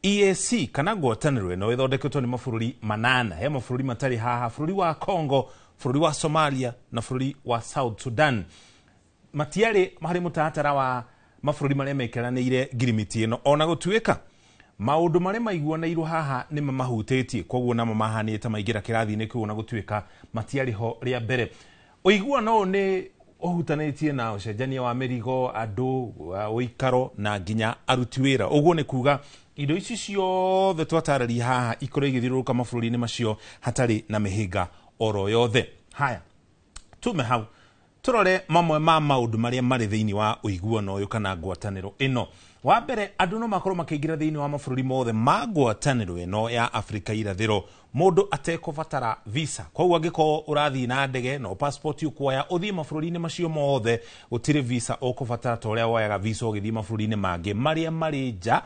EAC kana ngwatanĩro ĩno ĩthondeketwo nĩ mabũrũri manana. He mabũrũri matarĩ haha, bũrũri wa Congo, bũrũri wa Somalia na bũrũri wa South Sudan. Matiarĩ harĩ mũtaratara wa mabũrũri marĩa mekĩranĩire ngirimiti ĩno, ona gũtuĩka maũndũ marĩa maiguanĩirwo haha nĩ mamahutĩtie, koguo namo mahanĩte maingĩra kĩrathi-inĩ kĩu ona gũtuĩka matiarĩ ho rĩa mbere. Ũiguano ũyũ nĩ ũhutanĩtie na ũcenjania wa mĩrigo, andũ, ũikaro na nginya aruti wĩra. Ũguo nĩ kuga indo ici ciothe twatarĩria haha ikorwo igĩthiũrũrũka mabũrũri-inĩ macio hatarĩ na mĩhĩnga oro yothe. Haya, tume hau turore mamwe ma maũndũ marĩa marĩ thĩinĩ wa ũiguano ũyũ kana ngwatanĩro ĩno. Wa mbere, andũ no makorwo makĩingĩra thĩinĩ wa mabũrũri mothe ma ngwatanĩro ĩno ya Afrika irathĩro mũndũ atekũbatara visa. Koguo angĩkorwo ũrathiĩ na ndege no passport ũkuoya ũthiĩ mabũrũri-inĩ macio mothe, gũtirĩ visa ũkũbatara ta ũrĩa woyaga visa ũgĩthiĩ mabũrũri-inĩ mangĩ marĩa marĩ nja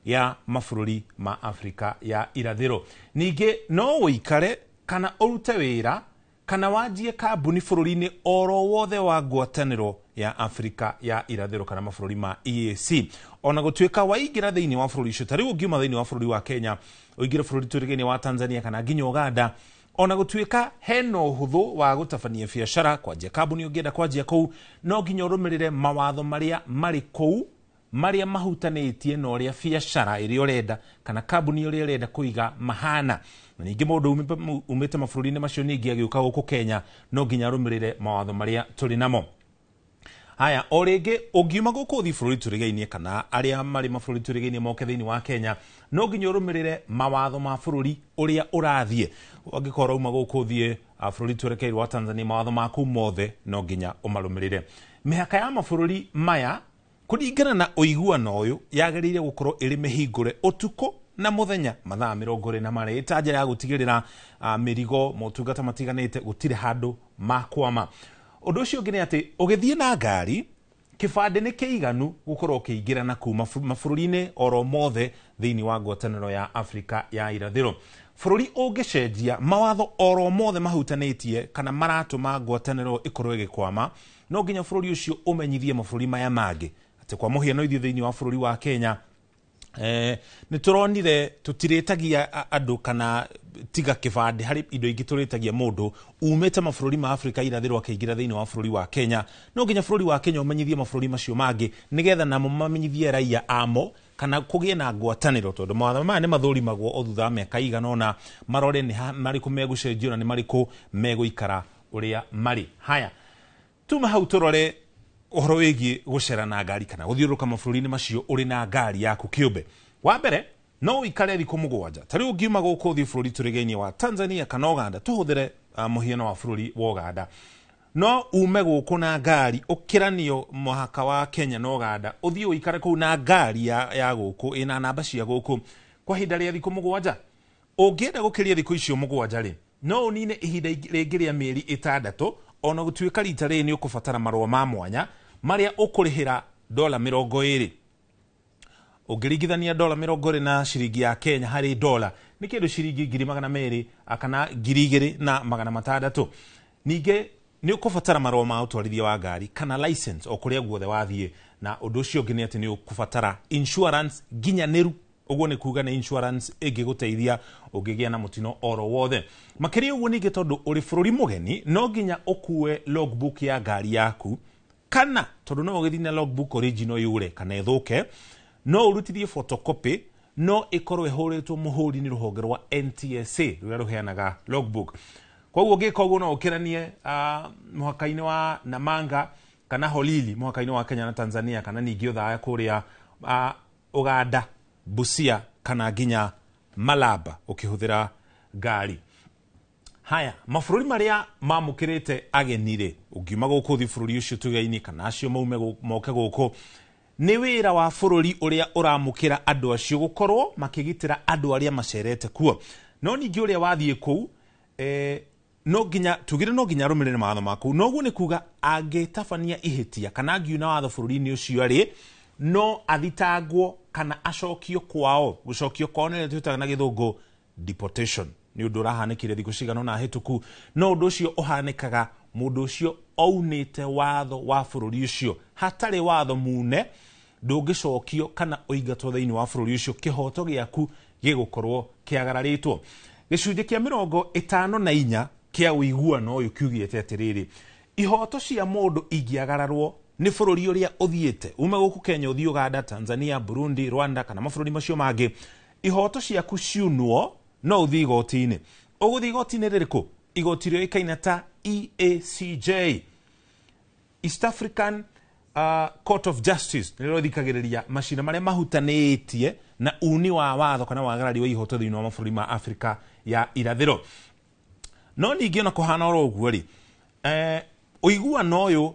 ya mabũrũri ma Afrika ya irathĩro. Ningĩ no ũikare kana ũrute wĩra kana wanjie kambuni bũrũri-inĩ oro wothe wa ngwatanĩro ya Afrika ya irathĩro kana mabũrũri ma EAC. Ona gũtuĩka waingĩra thĩinĩ wa bũrũri ũcio, ta rĩu ũngiuma thĩinĩ wa bũrũri wa Kenya ũingĩre bũrũri tũrigainie wa Tanzania kana nginya Uganda, ona gũtuĩka hena ũhũthũ wa gũtabania biacara, kwanjia kambuni ũngĩenda kwanjia kũu, no nginya ũrũmĩrĩre mawatho marĩa marĩ kũu marĩa mahutanĩtie na ũrĩa biacara ĩrĩa ũrenda kana kambuni ĩrĩa ũrenda kũiga mahana. Na ningĩ mũndũ umĩte mabũrũri-inĩ macio ningĩ agĩũka gũkũ Kenya no nginya arũmĩrĩre mawatho marĩa tũrĩ namo. Haya, o rĩngĩ ũngiuma gũkũ ũthiĩ bũrũri tũrigainie kana arĩa marĩ mabũrũri tũrigainie moke thĩinĩ wa Kenya, no nginya ũrũmĩrĩre mawatho ma bũrũri ũrĩa ũrathiĩ. Angĩkorwo ũrauma gũkũ ũthiĩ bũrũri twerekeire wa Tanzania, mawatho maku mothe no nginya ũmarũmĩrĩre. Mĩhaka ya mabũrũri maya kũringana na ũiguano ũyũ yagĩrĩire gũkorwo ĩrĩ mĩhingũre ũtukũ na mũthenya mathaa 24, ĩta njĩra ya gũtigĩrĩra mĩrigo motungata matiganĩte gũtirĩ handũ makwama. Ũndũ ũcio ũngĩ nĩ atĩ ũgĩthiĩ na ngari, kĩbandĩ nĩ kĩiganu gũkorwo ũkĩingĩra na kuma mabũrũri-inĩ oro mothe thĩinĩ wa ngwatanĩro ya Afrika ya irathĩro. Bũrũri ũngĩcenjia mawatho oro mothe mahutanĩtie kana maratũma ngwatanĩro ĩkorwo ĩgĩkwama, no nginya bũrũri ũcio ũmenyithie mabũrũri maya mangĩ. Atĩ kwa mũhiano ithuĩ thĩinĩ wa bũrũri wa Kenya, nĩ tũronire tũtirĩtagia andũ kana tiga kĩbandĩ harĩ indo ingĩ tũrĩtagia mũndũ umĩte mabũrũri ma Afrika irathĩro akĩingĩra thĩinĩ wa bũrũri wa Kenya. No nginya bũrũri wa Kenya ũmenyithie mabũrũri macio mangĩ nĩgetha namo mamenyithie raia amo kana kũgĩe na ngwatanĩro, tondũ mawatho maya nĩ mathũrimagwo o thutha wa mĩaka ĩigana ũna marore nĩ marĩkũ megũcenjio na nĩ marĩkũ megũikara ũrĩa marĩ. Haya, tuma hau tũrore ũhoro wĩgiĩ gũcera na ngari kana gũthiũrũrũka mabũrũri-inĩ macio ũrĩ na ngari yaku kĩũmbe. Wa mbere, no ũikare thikũ 7. Ta rĩu ũngiuma gũkũ ũthiĩ bũrũri tũrigainie wa Tanzania kana Uganda, tũhũthĩre mũhiano wa bũrũri wa Uganda, no ume gũkũ na ngari ũkĩranio mũhaka wa Kenya na Uganda, ũthiĩ ũikare kũu na ngari ya gũkũ ĩna namba cia gũkũ kwa ihinda rĩa thikũ 7. Ũngĩenda gũkĩria thikũ icio 7 rĩ, no ũnine ihinda rĩngĩ rĩa mĩeri 6, ona gũtuĩka rita rĩrĩ nĩ ũkũbatara marũa ma mwanya marĩa ũkũrĩhĩra dola 20. Ũngĩringithania dola 20 na ciringi ya Kenya harĩ dola nĩ kĩndũ ciringi 200,000 kana 2,600. Ningĩ nĩ ũkũbatara marũa ma ũtwarithia wa ngari kana license o kũrĩa guothe wathiĩ, na ũndũ ũcio ũngĩ nĩ atĩ nĩ ũkũbatara insurance nginyanĩru. Ũguo nĩ kuga nĩ insurance ĩngĩgũteithia ũngĩgĩa na mũtino oro wothe. Makĩria ũguo ningĩ tondũ ũrĩ bũrũri mũgeni, no nginya ũkue logbook ya ngari yaku, kana tondũ no ũgĩthiĩ na logbook original yũre kana ĩthũke, no ũrutithie photocopy, no ĩkorwo ĩhũrĩtwo mũhũri nĩ rũhonge rwa NTSA rũrĩa rũheanaga logbook. Koguo ũngĩka ũguo no ũkĩranie mũhaka-inĩ wa Namanga kana Holili mũhaka-inĩ wa Kenya na Tanzania, kana ningĩ Othaya kũrĩa Uganda, Busia kana nginya Malaba ũkĩhũthĩra ngari. Haya, mabũrũri marĩa mamũkĩrĩte ageni rĩ, ũngiuma gũkũ ũthiĩ bũrũri ũcio tũgeni kana acio maume moke gũkũ, nĩ wĩra wa bũrũri ũrĩa ũramũkĩra andũ acio gũkorwo makĩgitĩra andũ arĩa macerete kuo. No ningĩ ũrĩa wathiĩ kũu, no nginya tugire no nginya arũmĩrĩre mawatho ma kũu. Noguo nĩ kuga angĩtabania ihĩtia kana angiuna watho bũrũri-inĩ ũcio rĩ, no athitangwo kana acokio kwao. Gũcokio kwao nĩ twĩtaga na gĩthũngũ deportation. Nĩ ũndũ ũrahanĩkire thikũ cigana ũna hĩtũku, no ũndũ ũcio ũhanĩkaga mũndũ ũcio aunĩte watho wa bũrũri ũcio hatarĩ watho mune. Ndũngĩcokio kana ũingatwo thĩinĩ wa bũrũri ũcio, kĩhoto gĩaku gĩgũkorwo kĩagararĩtwo. Gĩcunjĩ kĩa 54 kĩa ũiguano ũyũ kiugĩte atĩrĩrĩ, ihoto cia mũndũ ingĩagararwo nĩ bũrũri ũrĩa ũthiĩte, ume gũkũ Kenya ũthiĩ Uganda, Tanzania, Burundi, Rwanda kana mabũrũri macio mangĩ, ihoto ciaku ciunwo no ũthiĩ igoti-inĩ. Ũgũthiĩ igoti-inĩ rĩrĩkũ? Igoti rĩoĩkaine ta EACJ, East African Court of Justice, nĩrĩo rĩthikagĩrĩria macira marĩa mahutanĩtie na uni wa watho kana wagarari wa ihoto thĩinĩ wa mabũrũri ma Afrika ya irathĩro. No ningĩ ona kũhana oro ũguo rĩ, ũiguano ũyũ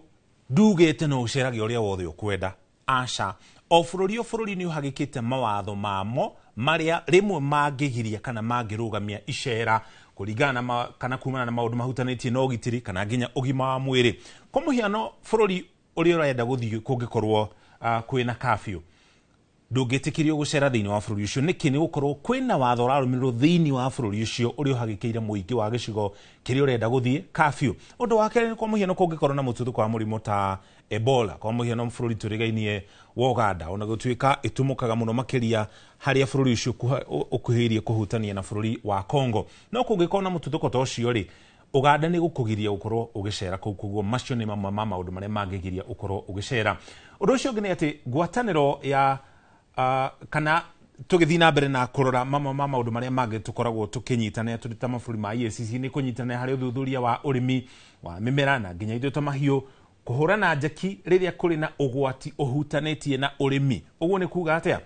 ndugĩte no ũcerage ũrĩa wothe ũkwenda. Aca, o bũrũri o bũrũri nĩ ũhagĩkĩte mawatho mamo marĩa rĩmwe mangĩgiria kana mangĩrũgamia icera kũringana na kana kumana na maũndũ mahutanĩtie na ũgitĩri kana nginya ũgima wa mwĩrĩ. Kwa mũhiano, bũrũri ũrĩa ũrenda gũthiĩ kũngĩkorwo kwĩna curfew, ndũngĩtĩkĩrio gũcera thĩinĩ wa bũrũri ũcio. Nĩkĩ? Nĩ gũkorwo kwĩna watho ũrarũmĩrĩrwo thĩinĩ wa bũrũri ũcio ũrĩa ũhagĩkĩire mũingĩ wa gĩcigo kĩrĩa ũrenda gũthiĩ curfew. Ũndũ wa kerĩ, nĩ kwa mũhiano kũngĩkorwo na mũtuthũko wa mũrimũ ta Ebola, kwa mũhiano bũrũri tũrigainie wa Uganda, ona gũtuĩka ĩtumũkaga mũno makĩria harĩa bũrũri ũcio ũkuhĩrĩirie kũhutania na bũrũri wa Congo, no kũngĩkorwo na mũtuthũko ta ũcio rĩ, Uganda nĩ gũkũgiria gũkorwo ũgĩcera kũu. Koguo macio nĩ mamwe ma maũndũ marĩa mangĩgiria ũkorwo ũgĩcera. Ũndũ ũcio ũngĩ nĩ atĩ ngwatanĩro ya kana tũgĩthiĩ na mbere na kũrora mamwe ma maũndũ marĩa mangĩ tũkoragwo tũkĩnyitanĩra tũrĩ ta mabũrũri ma EACC, nĩ kũnyitanĩra harĩ ũthuthuria wa ũrĩmi wa mĩmera na nginya indo ta mahiũ, kũhũrana njeki rĩrĩa kũrĩ na ũgwati ũhutanĩtie na ũrĩmi. Ũguo nĩ kuga atĩa?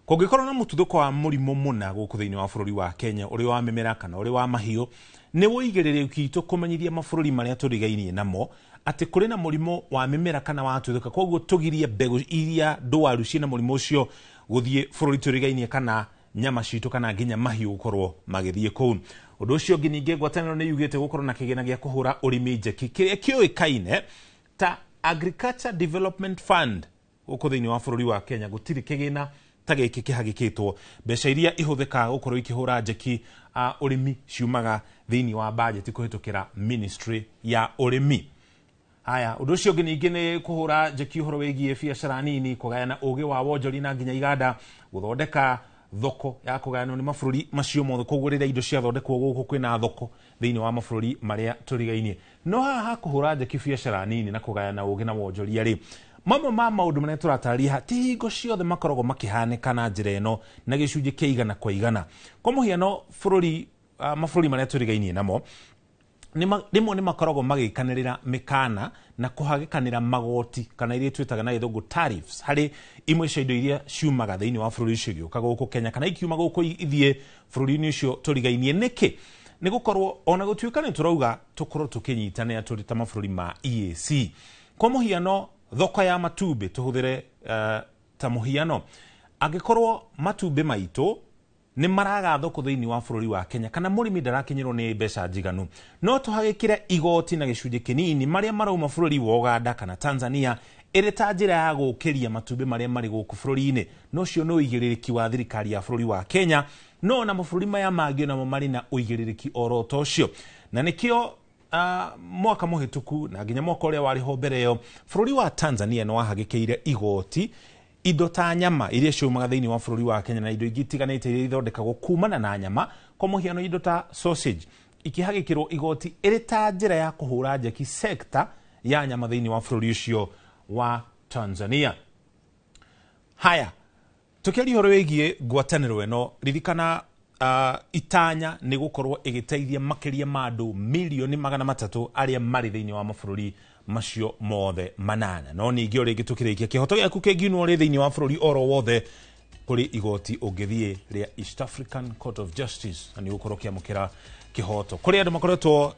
Kũngĩkorwo na mũtuthũko wa mũrimũ mũna gũkũ thĩinĩ wa bũrũri wa Kenya, ũrĩ wa mĩmera kana ũrĩ wa mahiũ, nĩ ũigĩrĩrĩki witũ kũmenyithia mabũrũri marĩa tũrigainie namo atĩ kũrĩ na mũrimũ wa mĩmera kana wa tuthũka, koguo tũgirie mbegũ iria ndwaru ciĩna mũrimũ ũcio gũthiĩ bũrũri tũrigainie kana nyama citũ kana nginya mahiũ gũkorwo magĩthiĩ kũu. Ũndũ ũcio ũngĩ ningĩ, ngwatanĩro nĩ yugĩte gũkorwo na kĩgĩna gĩa kũhũra ũrĩmi njeki kĩrĩa kĩũĩkaine ta Agriculture Development Fund. Gũkũ thĩinĩ wa bũrũri wa Kenya gũtirĩ kĩgĩna ta gĩkĩ kĩhagĩkĩtwo. Mbeca iria ihũthĩkaga gũkorwo ikĩhũra njeki ũrĩmi ciumaga thĩinĩ wa bajeti kũhĩtũkĩra ministry ya ũrĩmi. Haya, ũndũ ũcio ũngĩ ningĩ nĩ kũhũra njeki ũhoro wĩgiĩ biacara nini, kũgayana ũgĩ wa wonjoria na nginya iganda, gũthondeka thoko ya kũgayanwo nĩ mabũrũri macio mothe. Koguo rĩrĩa indo ciathondekwo gũkũ kwĩna thoko thĩinĩ wa mabũrũri marĩa tũrigainie. No haha ha kũhũra njeki biacara nini na kũgayana ũgĩ na wonjoria rĩ, mamwe ma maũndũ marĩa tũratarĩria ti hingo ciothe makoragwo makĩhanĩka na njĩra ĩno na gĩcunjĩ kĩa igana kwa igana. Kwa mũhiano, bũrũri mabũrũri marĩa tũrigainie namo rĩmwe nĩ makoragwo magĩkanĩrĩra mĩkana na kũhagĩkanĩra magoti kana iria twĩtaga na gĩthũngũ tariffs harĩ imwe cia indo iria ciumaga thĩinĩ wa bũrũri ũcio igĩũka gũkũ Kenya kana ikiuma gũkũ ithiĩ bũrũri-inĩ ũcio tũrigainie. Nĩkĩ? Nĩ gũkorwo ona gũtuĩka nĩ tũrauga tũkorwo tũkĩnyitanĩra tũrĩ ta mabũrũri ma EAC. Kwa mũhiano, thoko ya matumbĩ tũhũthĩre ta mũhiano, angĩkorwo matumbĩ maitũ nĩ maraga thoko thĩinĩ wa bũrũri wa Kenya kana mũrĩmi ndarakinyĩrwo nĩ mbeca njiganu, no tũhagĩkĩre igoti na gĩcunjĩ kĩnini marĩa marauma bũrũri wa Uganda kana Tanzania ĩrĩ ta njĩra ya gũkĩria matumbĩ marĩa marĩ gũkũ bũrũri-inĩ. No ũcio nĩ ũigĩrĩrĩki wa thirikari ya bũrũri wa Kenya, no na mabũrũri maya mangĩ namo marĩ na ũigĩrĩrĩki oro ta ũcio. Na nĩkĩo mwaka mũhĩtũku na nginya mwaka ũrĩa warĩ ho mbere ĩyo, bũrũri wa Tanzania nĩ wahagĩkĩire igoti indo ta nyama iria ciumaga thĩinĩ wa bũrũri wa Kenya na indo ingĩ itiganĩte iria ithondekagwo kumana na nyama. Kwa mũhiano, indo ta sausage ikĩhagĩkĩrwo igoti ĩrĩ ta njĩra ya kũhũra njeki sekta ya nyama thĩinĩ wa bũrũri ũcio wa Tanzania. Haya, tũkĩaria ũhoro wĩgiĩ ngwatanĩro ĩno, ririkana itanya nĩ gũkorwo ĩgĩteithia makĩria ma andũ 300,000,000 arĩa marĩ thĩinĩ wa mabũrũri macio mothe 8. No ningĩ o rĩngĩ tũkĩrĩkia, kĩhoto gĩaku kĩngiunwo rĩ thĩinĩ wa bũrũri oro wothe kũrĩ igoti ũngĩthiĩ rĩa East African Court of Justice na nĩ ũgũkorwo ũkĩamũkĩra kĩhoto. Kũrĩ andũ makoretwo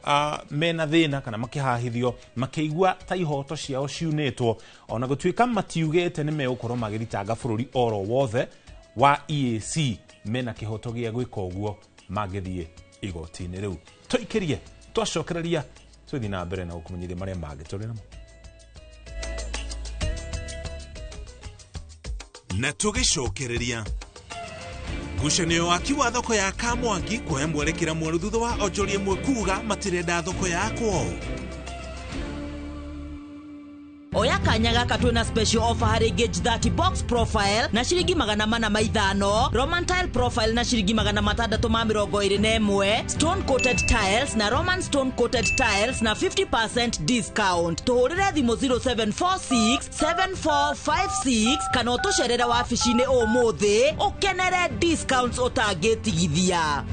mena thĩna kana makĩhahithio makĩigua ta ihoto ciao ciunĩtwo, ona gũtuĩka matiugĩte nĩ megũkorwo magĩthitanga bũrũri oro wothe wa EAC, mena kĩhoto gĩa gwĩka ũguo mangĩthiĩ igoti-inĩ rĩu. Tũikĩrie, twacokereria tũthiĩ na mbere na gũkũmenyithia marĩa mangĩ tũrĩ namo. Na tũgĩcokereria ngucanio waki wa thoko ya Kamwangi kũhe mwerekera mwerũ thutha wa onjoria ĩmwe kuga matirenda thoko yakwo. Oya kanya gaka twina special offer harĩ gauge 30 box profile na ciringi 405, Roman tile profile na ciringi 621, stone coated tiles na Roman stone coated tiles na 50% discount. Tũhũrĩre thimũ 0746 7456 kana ũtũcerere wabici-inĩ ũmũthĩ ũkenere discounts ũtangĩtigithia.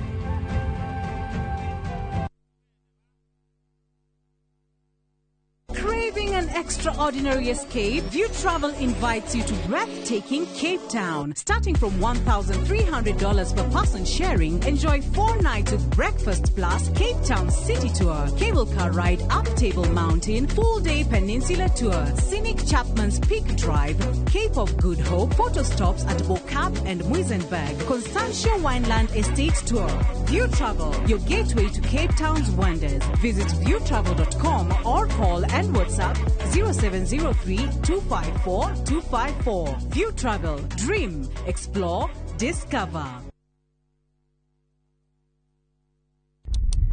Craving an extraordinary escape? View Travel invites you to breathtaking Cape Town. Starting from $1,300 per person sharing, enjoy 4 nights with breakfast plus Cape Town City Tour, cable car ride up Table Mountain, full-day peninsula tour, scenic Chapman's Peak Drive, Cape of Good Hope, photo stops at Bo-Kaap and Muizenberg, Constantia Wineland Estate Tour. View Travel, your gateway to Cape Town's wonders. Visit viewtravel.com or call and WhatsApp 0703 254 254. View Travel. Dream, explore, discover.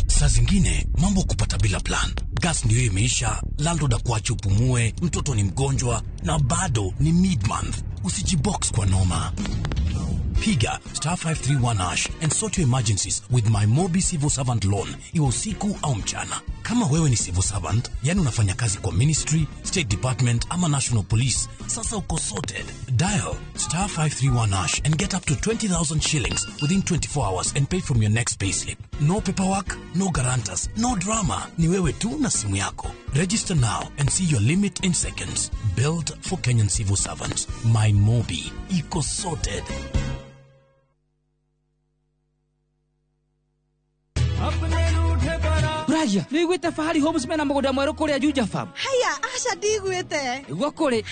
Saa zingine mambo kupata bila plan. Gas ndio imeisha, landlord akuache upumue, mtoto ni mgonjwa na bado ni mid-month. Usijibox kwa noma. Piga star 531 hash and sort your emergencies with my Mobi Civil Servant Loan, iwe usiku au mchana. Kama wewe ni civil servant, yani unafanya kazi kwa ministry, state department ama national police, sasa uko sorted. Dial star 531 hash and get up to 20,000 shillings within 24 hours and pay from your next payslip. No paperwork, no guarantors, no drama. Ni wewe tu na simu yako. Register now and see your limit in seconds. Built for Kenyan civil servants. My Mobi. Iko sorted. Ragia, nĩiguĩte Fahari Homes mena mũgũnda mwerũ kũrĩa Juja Farm? Haya, aca ndigwĩte. Nĩguo kũrĩ.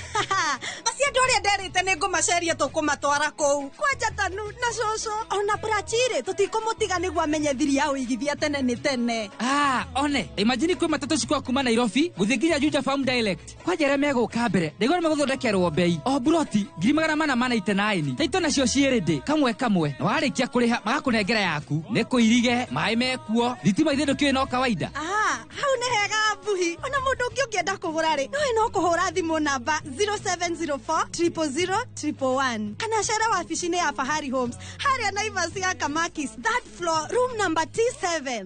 Acio andũ arĩa nderĩte nĩngũmaceria tũkũmatwara kũu. Kwanja Tanu na cũcũ ona Prachirĩ tũtikũmũtiga nĩguo amenye thiri ya ũigithia tene nĩ tene. Ah, one, imagine kwĩ matatũ cikwa kuma Nairobi gũthiĩ nginya Juja Farm direct. Kwanja arĩa megũka mbere, ndaigua nĩmegũthondekerwo bei. O buroti 489. Taito nacio ciĩ ready kamwe kamwe. Na warĩkia kũrĩha magakũnengera yaku. Nĩ kũirige, maĩ mekuo, thitima ithe ndũkĩũĩ no kawaida. Ah, hau nĩ hega mbuhi. Ona mũndũ ũngĩ ũngĩenda kũgũra rĩ, nowe no kũhũra thimũ namba 0704 000 111 kana cere wabici-inĩ ya Fahari Homes harĩa Naivas ya Kamakis, third floor, room number T7.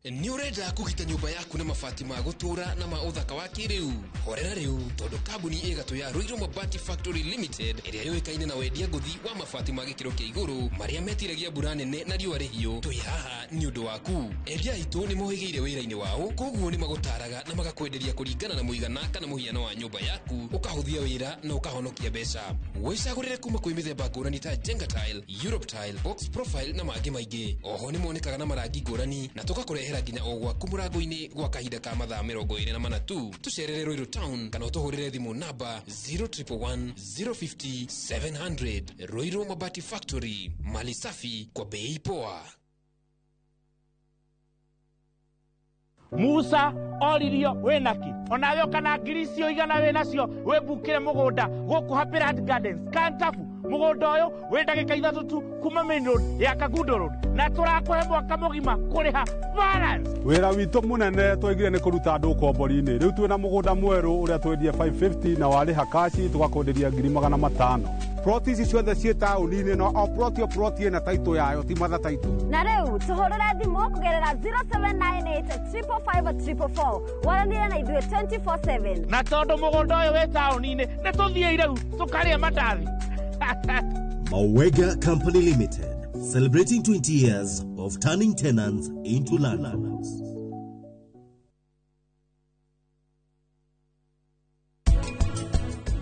Nĩ ũrenda kũgita nyũmba yaku na mabati ma gũtũũra na ma ũthaka wa kĩrĩu? Horera rĩu tondũ kambuni ĩgatũ ya Ruiru Mabati Factory Limited ĩrĩa yũĩkaine na wendia ngũthi wa mabati ma gĩkĩro kĩa igũrũ marĩa metiragia mbura nene na riũa rĩhiũ, twĩ haha nĩ ũndũ waku. Endia aitũ nĩ mohĩgĩire wĩra-inĩ wao, koguo nĩ magũtaraga na magakwenderia kũringana na mũigana kana mũhiano wa nyũmba yaku, ũkahũthia wĩra na ũkahonokia mbeca. Wĩcagũrĩre kuma kwĩ mĩthemba ngũrani ta Jenga Tile, Europe Tile, Box Profile na mangĩ maingĩ. Oho nĩ monekaga na marangi ngũrani na tũgakũrehera nginya o gwaku mũrango-inĩ gwa kahinda ka mathaa 24 tu. Tũcerere Ruiru Town kana ũtũhũrĩre thimũ namba 0111 050 700. Ruiru Mabati Factory, mali safi kwa bei poa. Musa oririo wĩnaki onawe ũkana ngiri icio igana wĩnacio wĩmbukĩre mũgũnda gũkũ Happy Land Gardens Kantafu. Mũgũnda ũyũ wĩ ndagĩka 3 tu kuma main road ya Kangundo Road na tũrakũhe mwaka mũgima kũrĩha balance. Wĩra witũ mũnene twaigire nĩ kũruta andũ ũkombori-inĩ. Rĩu twĩna mũgũnda mwerũ ũrĩa twendie 550 na warĩha kaci tũgakwenderia 500,000. Ploti ici ciothe ciĩ taũni-inĩ no o ploti o ploti ĩna taitũ yayo ti matha taitũ. Na rĩu tũhũrĩre thimũ kũgerera 0798 555 444 waranĩre na ithuĩ 24/7. Na tondũ mũgũnda ũyũ wĩ taũni-inĩ nĩ tũthiĩ rĩu tũkarĩe mandathi. Mawega Company Limited, celebrating 20 years of turning tenants into landlords.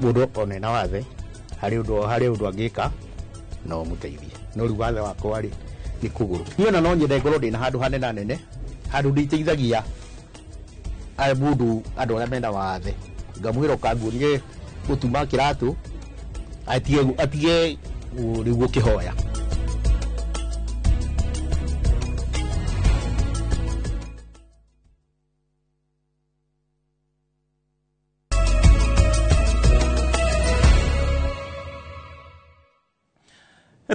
Mũndũ one na wathe harĩ ũndũ angĩka no mũteithie, no rĩu wathe wakwa rĩ nĩ kũgũrũ. Niĩ ona no nyende ngorwo ndĩna handũ hanene nene, handũ ndĩteithagia mũndũ andũ arĩa mena wathe, ngamwĩra ũkanguonie gũtuma kĩratũ atige rĩu gũkĩhoya.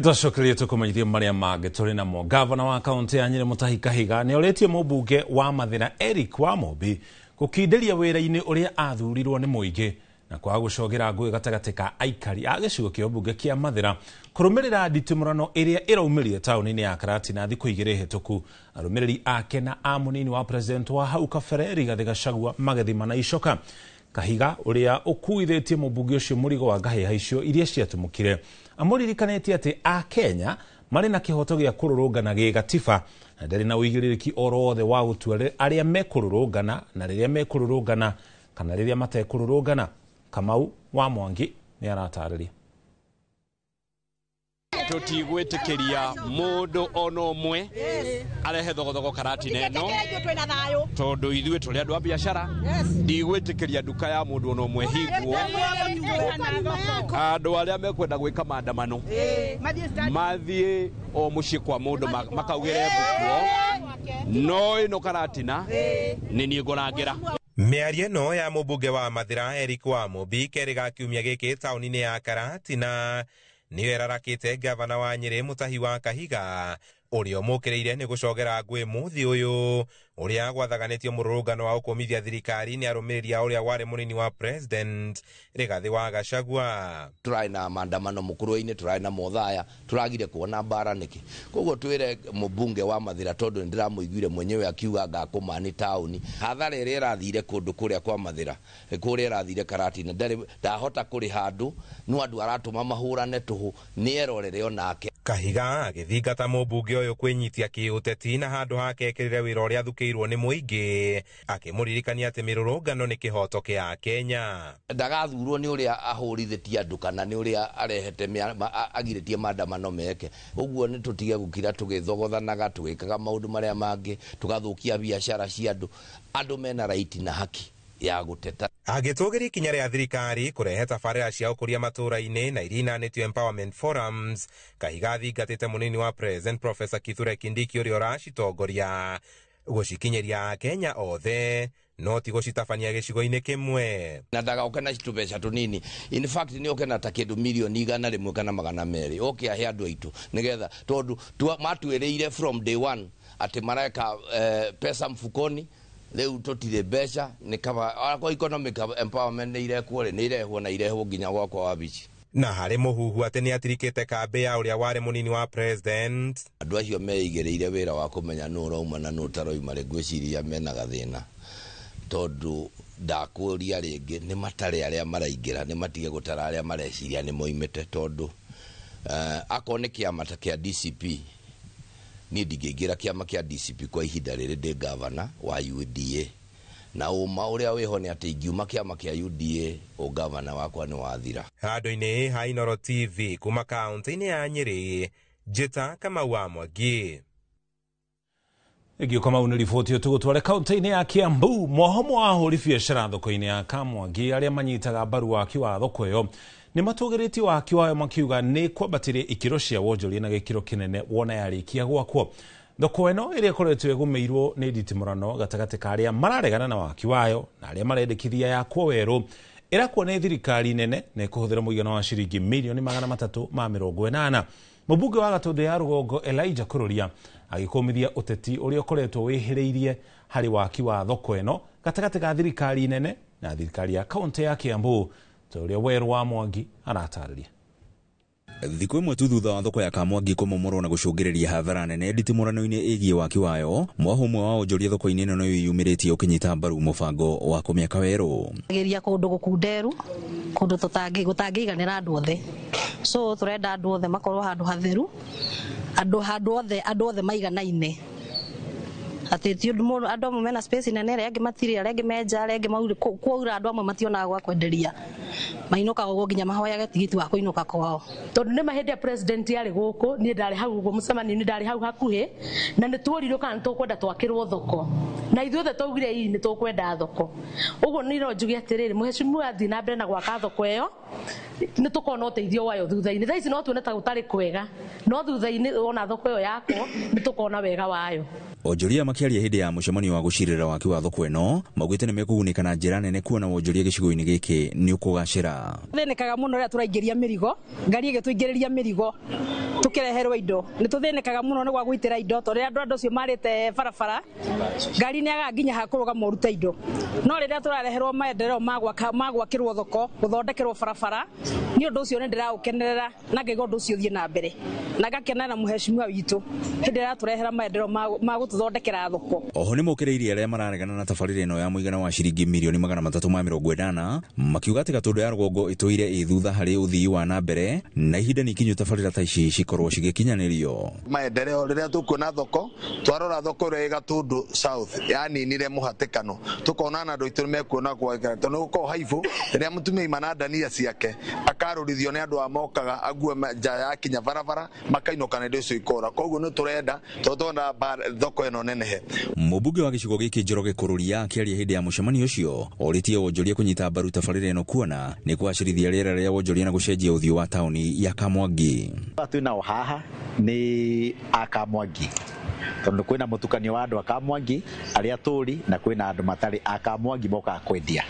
Twacokererie tũkũmenyithie marĩa mangĩ tũrĩ namo. Gavana wa kaũntĩ ya Nyĩrĩ Mutahi Kahiga nĩ orĩtie mũmbunge wa Mathĩna Eric Wamũmbi gũkindĩria wĩra-inĩ ũrĩa athurirwo nĩ mũingĩ na kwaga gũcogera ngũĩ gatagatĩ ka aikari a gĩcigo kĩa ũmbunge kĩa Mathĩra kũrũmĩrĩra nditimũrano ĩrĩa ĩraumĩrire taũni-inĩ ya Karatina thikũ igĩrĩ hĩtũku. Arũmĩrĩri ake na a mũnini wa president wa hau kabere Rigathĩ Gachagua magĩthima na icoka. Kahiga ũrĩa ũkuithĩtie mũmbunge ũcio mũrigo wa ngahĩha icio iria ciatumũkire amũririkanĩtie atĩ Akenya marĩ na kĩhoto gĩa kũrũrũngana gĩgatiba na ndarĩ na ũigĩrĩrĩki oro wothe wa gũtua arĩa mekũrũrũngana na rĩrĩa mekũrũrũngana kana rĩrĩa matekũrũrũngana. Kamau wa Mwangi nĩ aratarĩria. Tutigwĩtĩkĩria mũndũ ona ũmwe arehe thogothogo Karatina ĩno tondũ ithuĩ tũrĩ andũ a biacara. Ndigwĩtĩkĩria nduka ya mũndũ ona ũmwe hingwo. Andũ arĩa mekwenda gwĩka maandamano mathiĩ o mũciĩ kwa mũndũ makaugĩre mbukuo, no ĩno Karatina nĩ niĩ ngũrangĩra. Mĩario ĩno ya mũmbunge wa Mathĩra Eric Wamũmbi kerĩ ga kiumia gĩkĩ taũni-inĩ ya Karatina nĩyo ĩrarakĩte gavana wa Nyĩrĩ Mutahi wa Kahiga ũrĩa ũmũkĩrĩire nĩ gũcogera ngũĩ mũthĩ ũyũ ũrĩa gwathaganĩtio mũrũrũngano wa gũkũmithia thirikari nĩ arũmĩrĩri a ũrĩa warĩ mũnini wa president Rigathĩ wa Gachagua. Tũrarĩ na maandamano mũkũrwe-inĩ, tũrarĩ na mothaya, tũragire kuona mbara nĩkĩ? Koguo twĩre mũmbunge wa Mathĩra tondũ nĩndĩramũiguire mwenyewe akiuga ngakũmani taũni. Hathara ĩrĩa ĩrathire kũndũ kũrĩa kwa Mathĩra, kũrĩa ĩrathire Karatina, ndahota kũrĩha andũ, no andũ aratũma mahũrane tũhũ, nĩerorere onake. Kahiga agĩthingata mũmbunge ũyũ kwĩnyitia kĩũteti na handũ hake ekĩrĩre wĩra ũrĩa athukĩirwo nĩ mũingĩ, akĩmũririkania atĩ mĩrũrũngano nĩ kĩhoto kĩa Kenya. Ndagathurwo nĩ ũrĩa ahũrithĩtie andũ kana nĩ ũrĩa arehete agirĩtie maandamano meke. Ũguo nĩ tũtige gũkira tũgĩthogothanaga, tũgĩkaga maũndũ marĩa mangĩ, tũgathũkia biacara cia andũ. Andũ mena raiti na haki ya gũteta. Agĩtũgĩria ikinya rĩa thirikari kũrehe tabarĩra cia ũkũria matũũra-inĩ na iria inanĩtio empowerment forums, Kahiga athingatĩte mũnini wa president Professor Kithure Kindiki ũrĩa ũracitongoria gũcikinyĩria Akenya othe no ti gũcitabania gĩcigo-inĩ kĩmwe. Na ndagaoke na tũbeca tũnini. In fact nĩ oke na ta kĩndũ mirioni 100 kana 200 oke ahe andũ aitũ nĩgetha tondũ matwĩrĩire from day one atĩ mareka pesa mfukoni. Rĩu tũtirĩ mbeca nĩ kaba akwa economic empowerment nĩ irekwo rĩ, nĩ irehwo na irehwo nginya gwakwa wabici. Na harĩ mũhuhu atĩ nĩ atirikĩte kambĩ ya ũrĩa warĩ mũnini wa president. Andũ acio meigĩrĩire wĩra wa kũmenya nũ ũrauma na nũ ũtaroima rĩ, ngwĩciria mena gathĩna tondũ ndakũria rĩngĩ nĩ matare arĩa maraingĩra, nĩ matige gũtara arĩa mareciria nĩ moimĩte tondũ akorwo nĩ kĩama ta kĩa DCP, niĩ ndingĩingĩra kĩama kĩa DCP kwa ihinda rĩrĩ ndĩ gavana wa UDA. Na ũma ũrĩa wĩho nĩ atĩ ingiuma kĩama kĩa UDA ũgavana wakwa nĩ wathira. Handũ-inĩ ha Inooro TV kuma kaũntĩ-inĩ ya Nyĩrĩ, Njĩta Kamau wa Mwangi. Ĩngĩ Kamau nĩ riboti tũgũtware kaũntĩ-inĩ ya Kiambu. Mwahomo wa ahũri biacara thoko-inĩ ya Kamwangi arĩa manyitaga mbaru waki wa thoko ĩyo nĩ matũgĩrĩtie waki wayo makiuga nĩ kwambatĩria ikĩro cia wonjoria na gĩkĩro kĩnene wona yarĩkia gwakwo. Thoko ĩno ĩrĩa ĩkoretwo ĩgũmĩirwo nĩ nditimũrano gatagatĩ ka arĩa mararegana na waki wayo na arĩa marendekithia yakwo werũ ĩrakwo nĩ thirikari nene na ĩkũhũthĩra mũigana wa ciringi mirioni 380. Mũmbunge wa Gatũndũ ya Rũgongo Elijah Kururia agĩkũmithia ũteti ũrĩa ũkoretwo wĩhĩrĩirie harĩ waki wa thoko ĩno gatagatĩ ka thirikari nene na thirikari ya kaũntĩ ya Kiambu ta ũrĩa Werũ wa Mwangi aratarĩria. Thikũ ĩmwe tu thutha wa thoko ya Kamwangi kũmomorwo na gũcũngĩrĩria hathara nene nditimũrano-inĩ ĩgiĩ waki wayo, mwaho ũmwe wa onjoria thoko-inĩ ĩno nĩwĩyumĩrĩtie ũkĩnyita mbaru mũbango wa kũmĩaka werũ. Geria kũndũ gũkunderu, kũndũ gũtangĩiganĩra andũ othe, so tũrenda andũ othe makorwo handũ hatheru, andũ othe maiganaine, atĩ ti ũndũ mũndũ andũ amwe mena space nene, arĩa angĩ matirĩ, arĩa angĩ menja, arĩa angĩ maurĩ kwaura, andũ amwe mationaga gwa kwenderia, mainũkaga ũguo nginya mahoyage tigiti wa kũinũka kwao. Tondũ nĩ ma hĩndĩ ya president yarĩ gũkũ, niĩ ndarĩ hau ũguo mũcemanio-inĩ, ndarĩ hau hakuhĩ, na nĩ tuorirwo kana nĩ tũkwenda twakĩrwo thoko, na ithuothe twaugire ii nĩ tũkwenda thoko. Ũguo niĩ no njuge atĩrĩrĩ, mũhecimiwa athiĩ na mbere na gwaka thoko ĩyo, nĩ tũkona ũteithio wayo thutha-inĩ. Thaa ici no tuone ta gũtarĩ kwega, no thutha-inĩ wona thoko ĩyo yakwo nĩ tũkona wega wayo. Onjoria makĩaria hĩndĩ ya mũcemanio wa gũcirĩra waki wa thoko ĩno maugĩte nĩ mekũgunĩka na njĩra nene kuona wonjoria gĩcigo-inĩ gĩkĩ nĩ ũkũgacĩra. Tũthĩnĩkaga mũno rĩrĩa tũraingĩria mĩrigo, ngari ĩgĩtũingĩrĩria mĩrigo tũkĩreherwo indo, nĩ tũthĩnĩkaga mũno nĩ gwa gũitĩra indo tondũ rĩrĩa andũ acio marĩte barabara ngari nĩ yagaga nginya ha kũrũgama ũrute indo, no rĩrĩa tũrareherwo maendeleo ma gwakĩrwo thoko, gũthondekerwo barabara, nĩ ũndũ ũcio nĩ ndĩraũkenerera na ngaigua ũndũ ũcio ũthiĩ na mbere na ngakenera mũheshimiwa witũ hĩndĩ ĩrĩa aratũrehera maendeleo ma gũtũthondekera thoko. Oho nĩ mokĩrĩirie arĩa mararegana na tabarĩra ĩno ya mũigana wa ciringi mirioni 380 makiuga atĩ Gatũndũ ya rũgongo ĩtũire ĩ thutha harĩ ũthii wa na mbere na ihinda nĩ ikinyu tabarĩra ta ici cikorwo cigĩkinyanĩrio. Maendeleo rĩrĩa tũkuona thoko, twarora thoko ĩrĩa ĩ Gatũndũ South yaninire mũhatĩkano, tukona na andũ aitũ nĩmekuona gwakĩra tondũ nĩgũkorwo haibũ rĩrĩa mũtumia ima na ndania ciake akarũrithio nĩ andũ a mokaga ague nja yakinya barabara makainũka na indo icio ikora, koguo nĩ tũrenda tondũ tũrenda thoko ĩno nenehe. Mũmbunge wa gĩcigo gĩkĩ Njoroge Kũrũria akĩaria hĩndĩ ya mũcemanio ũcio orĩtie wonjoria kũnyita mbaru tabarĩra ĩno kuona nĩ kũgacĩrithia rĩera rĩa wonjoria na gũcenjia ũthiũ wa taũni ya Kamwangi. Twĩ nao haha nĩ a Kamwangi tondũ kwĩna mũtukanio wa andũ a Kamwangi arĩa tũri na kwĩna andũ matarĩ a Kamwangi mokaga kwendia.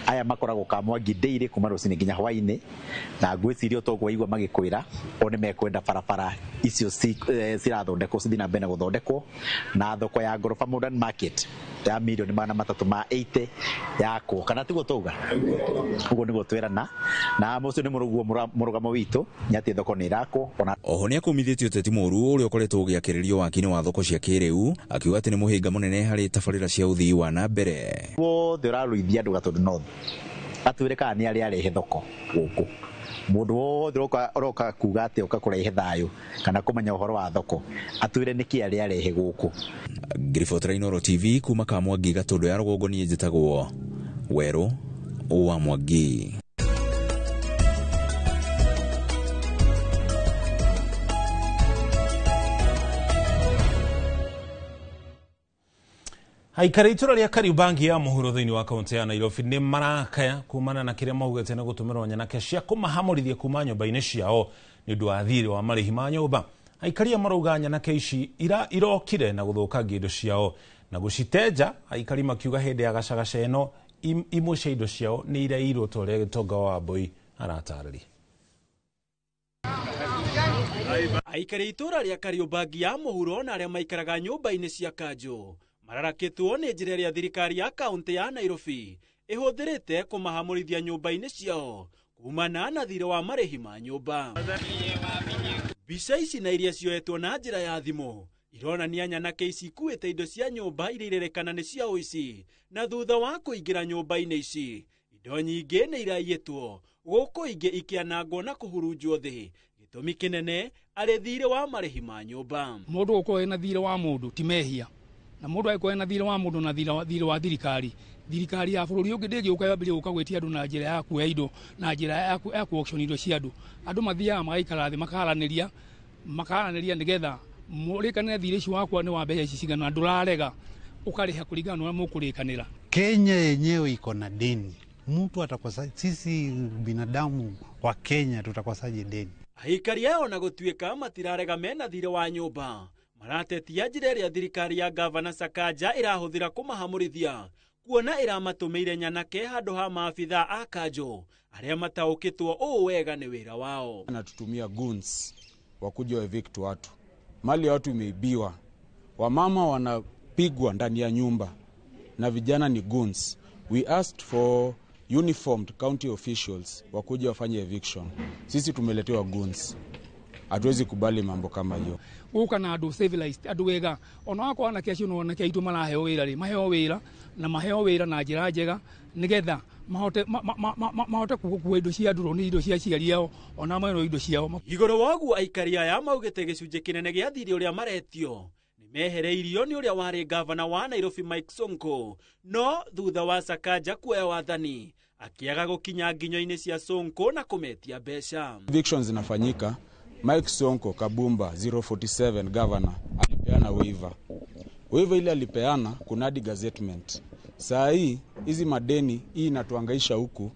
Aya makoragwo Kamwangi daily kuma rũcinĩ nginya hwainĩ, na ngwĩciria toguo waigua magĩkwĩra o nĩ mekwenda barabara icio cirathondekwo cithiĩ na mbere na gũthondekwo, na thoko ya Ngoroba Modern Market ya mirioni 380 yakwo, kana tiguo tauga? Ũguo nĩguo twerana, na ũcio nĩ mũrũgamo witũ nĩ atĩ thoko nĩ ĩrakwo. Oho nĩ akũmithĩtie ũteti mũũru ũrĩa ũkoretwo ũgĩakĩrĩrio waki-inĩ wa thoko cia kĩrĩu, akiuga atĩ nĩ mũhĩnga mũnene harĩ tabarĩra cia ũthii wa na mbere. Wothe ũrarũithia andũ Gatũndũ North atwĩre kana nĩ arĩa arehe thoko gũkũ, mũndũ wothe ũroka kuga atĩ oka kũrehe thayũ kana kũmenya ũhoro wa thoko atwĩre nĩkĩ arĩa arehe gũkũ. Ngiribotera Inooro TV kuma Kamwangi Gatũndũ ya rũgongo, niĩ njĩtagwo Werũ wa Mwangi. Aikari itũra rĩa Kariobangi ya mũhuro thĩinĩ wa kaunti ya Nairobi nĩ marakaya kumana na kĩrĩa maugĩte nĩ gũtũmĩrwo nyanake cia kũmahamũrithia kuma nyũmba-inĩ ciao nĩ ũndũ wa thirĩ wa marĩhi ma nyũmba. Aikari aya marauga nyanake ici irokire na gũthũkangia indo ciao na gũcitenja. Aikari makiuga hĩndĩ ya gacagaca ĩno imwe cia indo ciao nĩ irairwo ta ũrĩa Gĩtonga wa Mbui aratarĩria. Aikari itũra rĩa Kariobangi ya mũhuro na arĩa maikaraga nyũmba-inĩ cia kanjũ mararakĩtwo nĩ njĩra ĩrĩa thirikari ya kaunti ya Nairobi ĩhũthĩrĩte kũmahamũrithia nyũmba-inĩ ciao kumana na thirĩ wa marĩhi ma nyũmba. Mbica ici na iria cioetwo na njĩra ya thimũ ironania nyanake ici ikuĩte indo cia nyũmba iria irerekana nĩ cia ũici, na thutha wa kũingĩra nyũmba-inĩ ici indo nyingĩ nĩ iraiyĩtwo gũkũ ingĩ ikĩanangwo na kũhurunjwo thĩ, gĩtũmi kĩnene arĩ thirĩ wa marĩhi ma nyũmba. Mũndũ gũkorwo ena thirĩ wa mũndũ ti mehia, na mũndũ angĩkorwo ena thirĩ wa mũndũ na thirĩ wa thirikari, thirikari ya bũrũri ũngĩ ndĩngĩũka yambĩrĩrie gũka gwĩtia andũ na njĩra ya kuoya indo na njĩra ya ku auction indo cia andũ. Andũ mathiaga magaikara thĩ makaranĩria nĩgetha mũrĩkanĩre thirĩ ũcio wakwa nĩ wa mbeca ici cigana, ndũrarega ũkarĩha kũringana na ũrĩa mũkũrĩkanĩra. Kenya yenyewe iko na deni, mtu atakosa, sisi binadamu wa Kenya tutakosaje deni? Aikari ao na gũtuĩka matirarega mena thirĩ wa nyũmba maratetia njĩra ĩrĩa thirikari ya Gavana Sakaja ĩrahũthĩra kũmahamũrithia kuona ĩramatũmĩire nyanake handũ ha maabithaa a kanjũ arĩa mataũkĩtwo ũũ wega nĩ wĩra wao. Anatutumia goons wakuja evict watu, mali ya watu imeibiwa, wamama wanapigwa ndani ya nyumba na vijana ni goons. We asked for uniformed county officials wakuja wafanye eviction, sisi tumeletewa goons. Hatuwezi kubali mambo kama hiyo. Gũka na andũ civilized, andũ wega, ona wakorwo anake acio no anake aitũ maraheo wĩra rĩ, maheo wĩra na maheo wĩra na njĩra njega nĩgetha mahote gũkua indo cia andũ nĩ indo cia aciari ao ona maeno indo ciao. Igũrũ wa ũguo aikari aya maugĩte gĩcunjĩ kĩnene gĩa thirĩ ũrĩa maretio nĩ mehereirio nĩ ũrĩa warĩ gavana wa Nairobi Mike Sonko, no thutha wa Sakaja kuoya wathani akĩaga gũkinya nginyo-inĩ cia Sonko na kũmetia mbeca. Evictions zinafanyika. Mike Sonko Kabumba 047 governor alipeana waiver. Waiver ile alipeana kunadi gazettement. Saa hii hizi madeni hii inatuangaisha huku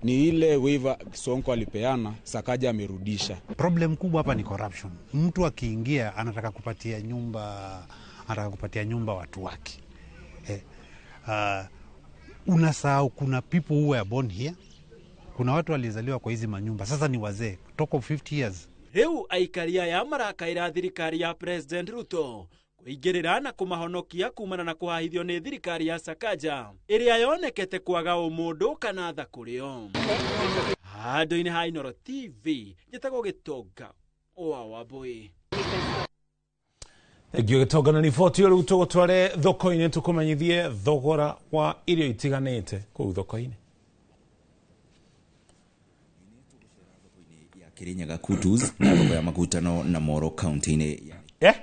ni ile waiver Sonko alipeana, Sakaja amerudisha. Problem kubwa hapa ni corruption. Mtu akiingia anataka kupatia nyumba, Anataka kupatia nyumba watu wake. Unasahau kuna people who were born here. Kuna watu walizaliwa kwa hizi manyumba, sasa ni wazee kutoka 50 years. Riu aikari aya marakaira thirikari ya President Ruto kuingirira na kumahonokia kumana na kuhahithio ni thirikari ya Sakaja iria yonekete kwaga umundu kana tha kurio. Handu-inĩ ha Inooro TV njĩtagwo Gĩtonga wa Wambui. Thengio Gĩtonga na riboti ĩyo. Rĩu tũgũtware thoko-inĩ tũkũmenyithie thogora wa irio itiganĩte kũu thoko-inĩ. Kirinyaga Kutus na thoko ya Makutano na Moro kaunti-inĩ ya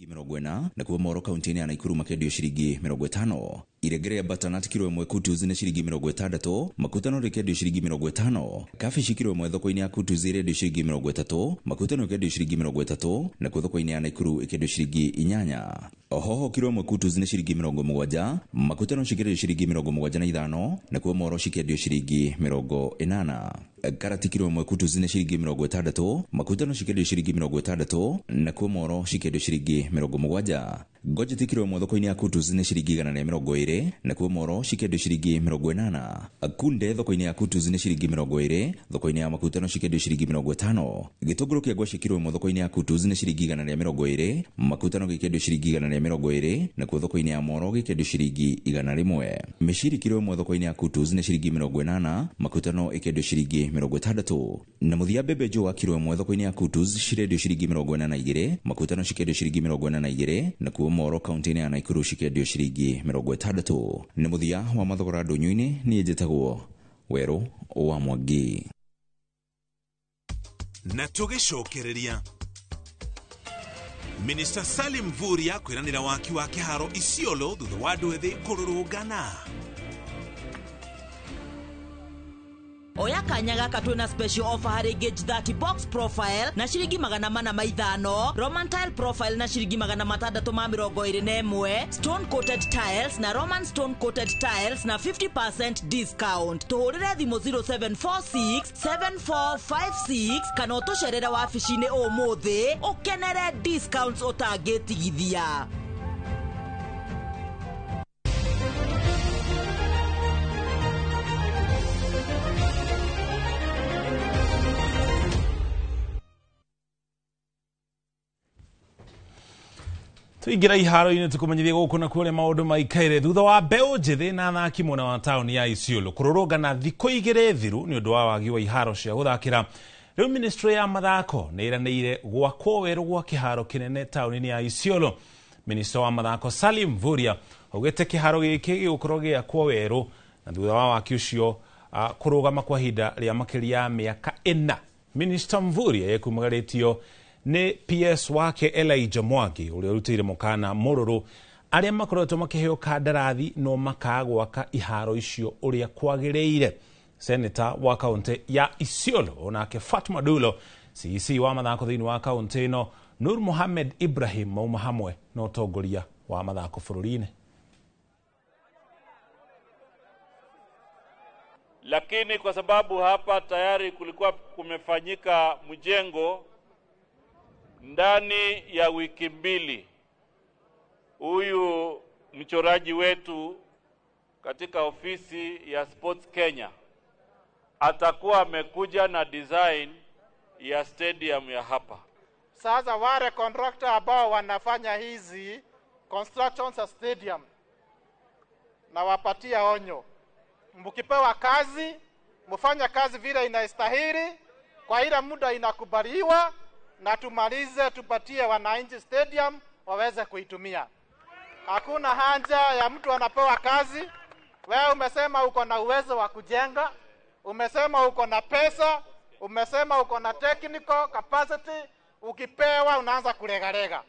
40 nakuo Moro kaunti-inĩ ya Nakuru makendio ciringi 50. Irenge rĩa butternut kiro ĩmwe Kutus nĩ ciringi 60, Makutano rĩkendio ciringi 50. Kabici kiro ĩmwe thoko-inĩ ya Kutus ĩrendio ciringi 30, Makutano ĩkendio ciringi 30, nakuo thoko-inĩ ya Nakuru ĩkendio ciringi 8. Hoho kiro ĩmwe Kutus nĩ ciringi 70, Makutano cikendio ciringi 75, nakuo Moro cikendio ciringi 80. Karati kiro ĩmwe Kutus nĩ ciringi 60, Makutano cikendio ciringi 60, nakuo Moro cikendio ciringi 70. Ngojeti kiro ĩmwe thoko-inĩ ya Kutus nĩ ciringi 120, nakuo Moro cikendio ciringi 80. Kunde thoko-inĩ ya Kutus nĩ ciringi 20, thoko-inĩ ya Makutano cikendio ciringi 50. Gĩtũngũrũ kĩa ngwacĩ kiro ĩmwe thoko-inĩ ya Kutus nĩ ciringi 120, Makutano gĩkendio ciringi 120, nakuo thoko-inĩ ya Moro gĩkendio ciringi 100. Mĩciri kiro ĩmwe thoko-inĩ ya Kutus nĩ ciringi 80, Makutano ĩkendio ciringi 60. Na mũthia mbembe njũa kiro ĩmwe thoko-inĩ ya Kutus cirendio ciringi 42, Makutano cikendio ciringi 42, nakuo Moro kaunti-inĩ ya Nakuru cikendio ciringi 60. Nĩ mũthia wa mathogora ndũnyũ-inĩ. Niĩ njĩtagwo Werũ wa Mwangi. Na tũgĩcokereria Minister Salim Mvurya kwĩranĩra waki wa kĩharo Isiolo thutha wa andũ ethĩ kũrũrũngana. Oya kanya gaka twina special offer harĩ Gauge 30 box profile na ciringi 405, Roman tile profile na ciringi 621, stone coated tiles na Roman stone coated tiles na 50% discount. Tuhũrĩre thimũ 0746 7456 kana ũtũcerere wabici-inĩ ũmũthĩ ũkenere discounts ũtangĩtigithia. Tuingira iharo-inĩ tũkũmenyithie gũkũ na kũrĩa maũndũ maikaire thutha wa mbeũ njĩthĩ na athaki mwena wa taũni ya Isiolo kũrũrũngana thikũ igĩrĩ thiru nĩ ũndũ wa wagi wa iharo cia gũthakĩra. Rĩu ministry ya mathako nĩ ĩranĩire gwakwo werũ gwa kĩharo kĩnene taũni-inĩ ya Isiolo. Minista wa mathako Salim Mvurya augĩte kĩharo gĩkĩ gĩgũkorwo gĩakwo werũ na thutha wa waki ũcio kũrũgama kwa ihinda rĩa makĩria ya mĩaka 4. Minista Mvurya yekumagarĩtio nĩ PS wake Elijah Mwangi ũrĩa ũrutĩire mũkana mũrũrũ arĩa makoretwo makĩheo kandarathi no makaga gwaka iharo icio ũrĩa kwagĩrĩire. Senator wa kaunti ya Isiolo onake Fatma Dulo, CEC wa mathako thĩinĩ wa kaunti ĩno Nur Mohamed Ibrahim mauma hamwe na ũtongoria wa mathako bũrũri-inĩ. Lakini kwa sababu hapa tayari kulikuwa kumefanyika mjengo, ndani ya wiki 2 huyu mchoraji wetu katika ofisi ya Sports Kenya atakuwa amekuja na design ya stadium ya hapa. Sasa wale contractor ambao wanafanya hizi constructions za stadium, na wapatia onyo, mkipewa kazi mfanya kazi vile inastahili kwa ile muda inakubaliwa, na tumalize tupatie wananchi stadium waweze kuitumia. Hakuna haja ya mtu anapewa kazi, wewe umesema uko na uwezo wa kujenga, umesema uko na pesa, umesema uko na technical capacity, ukipewa unaanza kulegalega.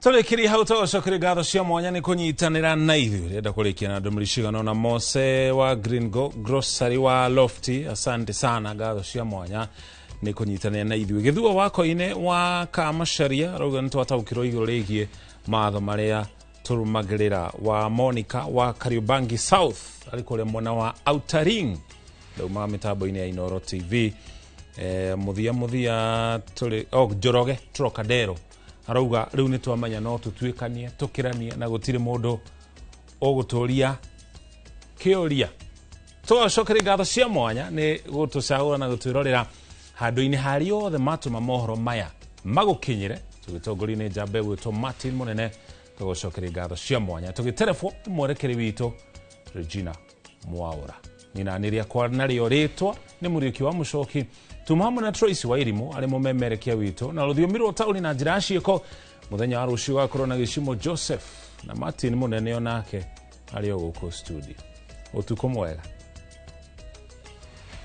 Tũrĩkĩrie hau tũgũcokeria ngatho cia mwanya nĩ kũnyitanĩra na ithuĩ. Rĩenda kũrĩkia na ndũmĩrĩri cigana ũna. Mose wa Green Grocery wa Lofty, asante sana, ngatho cia mwanya nĩ kũnyitanĩra na ithuĩ. Gĩthua wa Koine wa Kamacharia arauga nĩ twataũkĩrwo igũrũ rĩgiĩ mawatho marĩa tũrũmagĩrĩra. Wa Monica wa Kariobangi South arĩ kũrĩa mwena wa Outer Ring, ndaumaga mĩtambo-inĩ ya Inooro TV. Muthia muthia turi Njoroge Trocadero arauga riu ni twamenya no tutuikanie tukiranie na gutiri mundu uguturia kiuria. Tũgacokere ngatho cia mwanya nĩ gũtũcagũra na gũtwĩrorera handũ-inĩ harĩ othe matũma mohoro maya magũkinyĩre, tũgĩtongorio nĩ njamba ĩgwĩtwo Martin Mũnene. Tũgũcokeria ngatho cia mwanya tũgĩterebwo nĩ mwerekeri witũ Regina Mwaura. Nina nĩ rĩakwa narĩo rĩtwa nĩ Mũriũki wa Mũcoki, tuma hamwe na Tracy wa Irimũ arĩ mũmemerekia witũ na rũthiomi rwa ũtaũri na njĩra ya ciĩko. Mũthenya wa rũciũ gakorwo na Gĩcimo Joseph na Martin Mũnene onake arĩ o gũkũ studio. Ũtukũ mwega.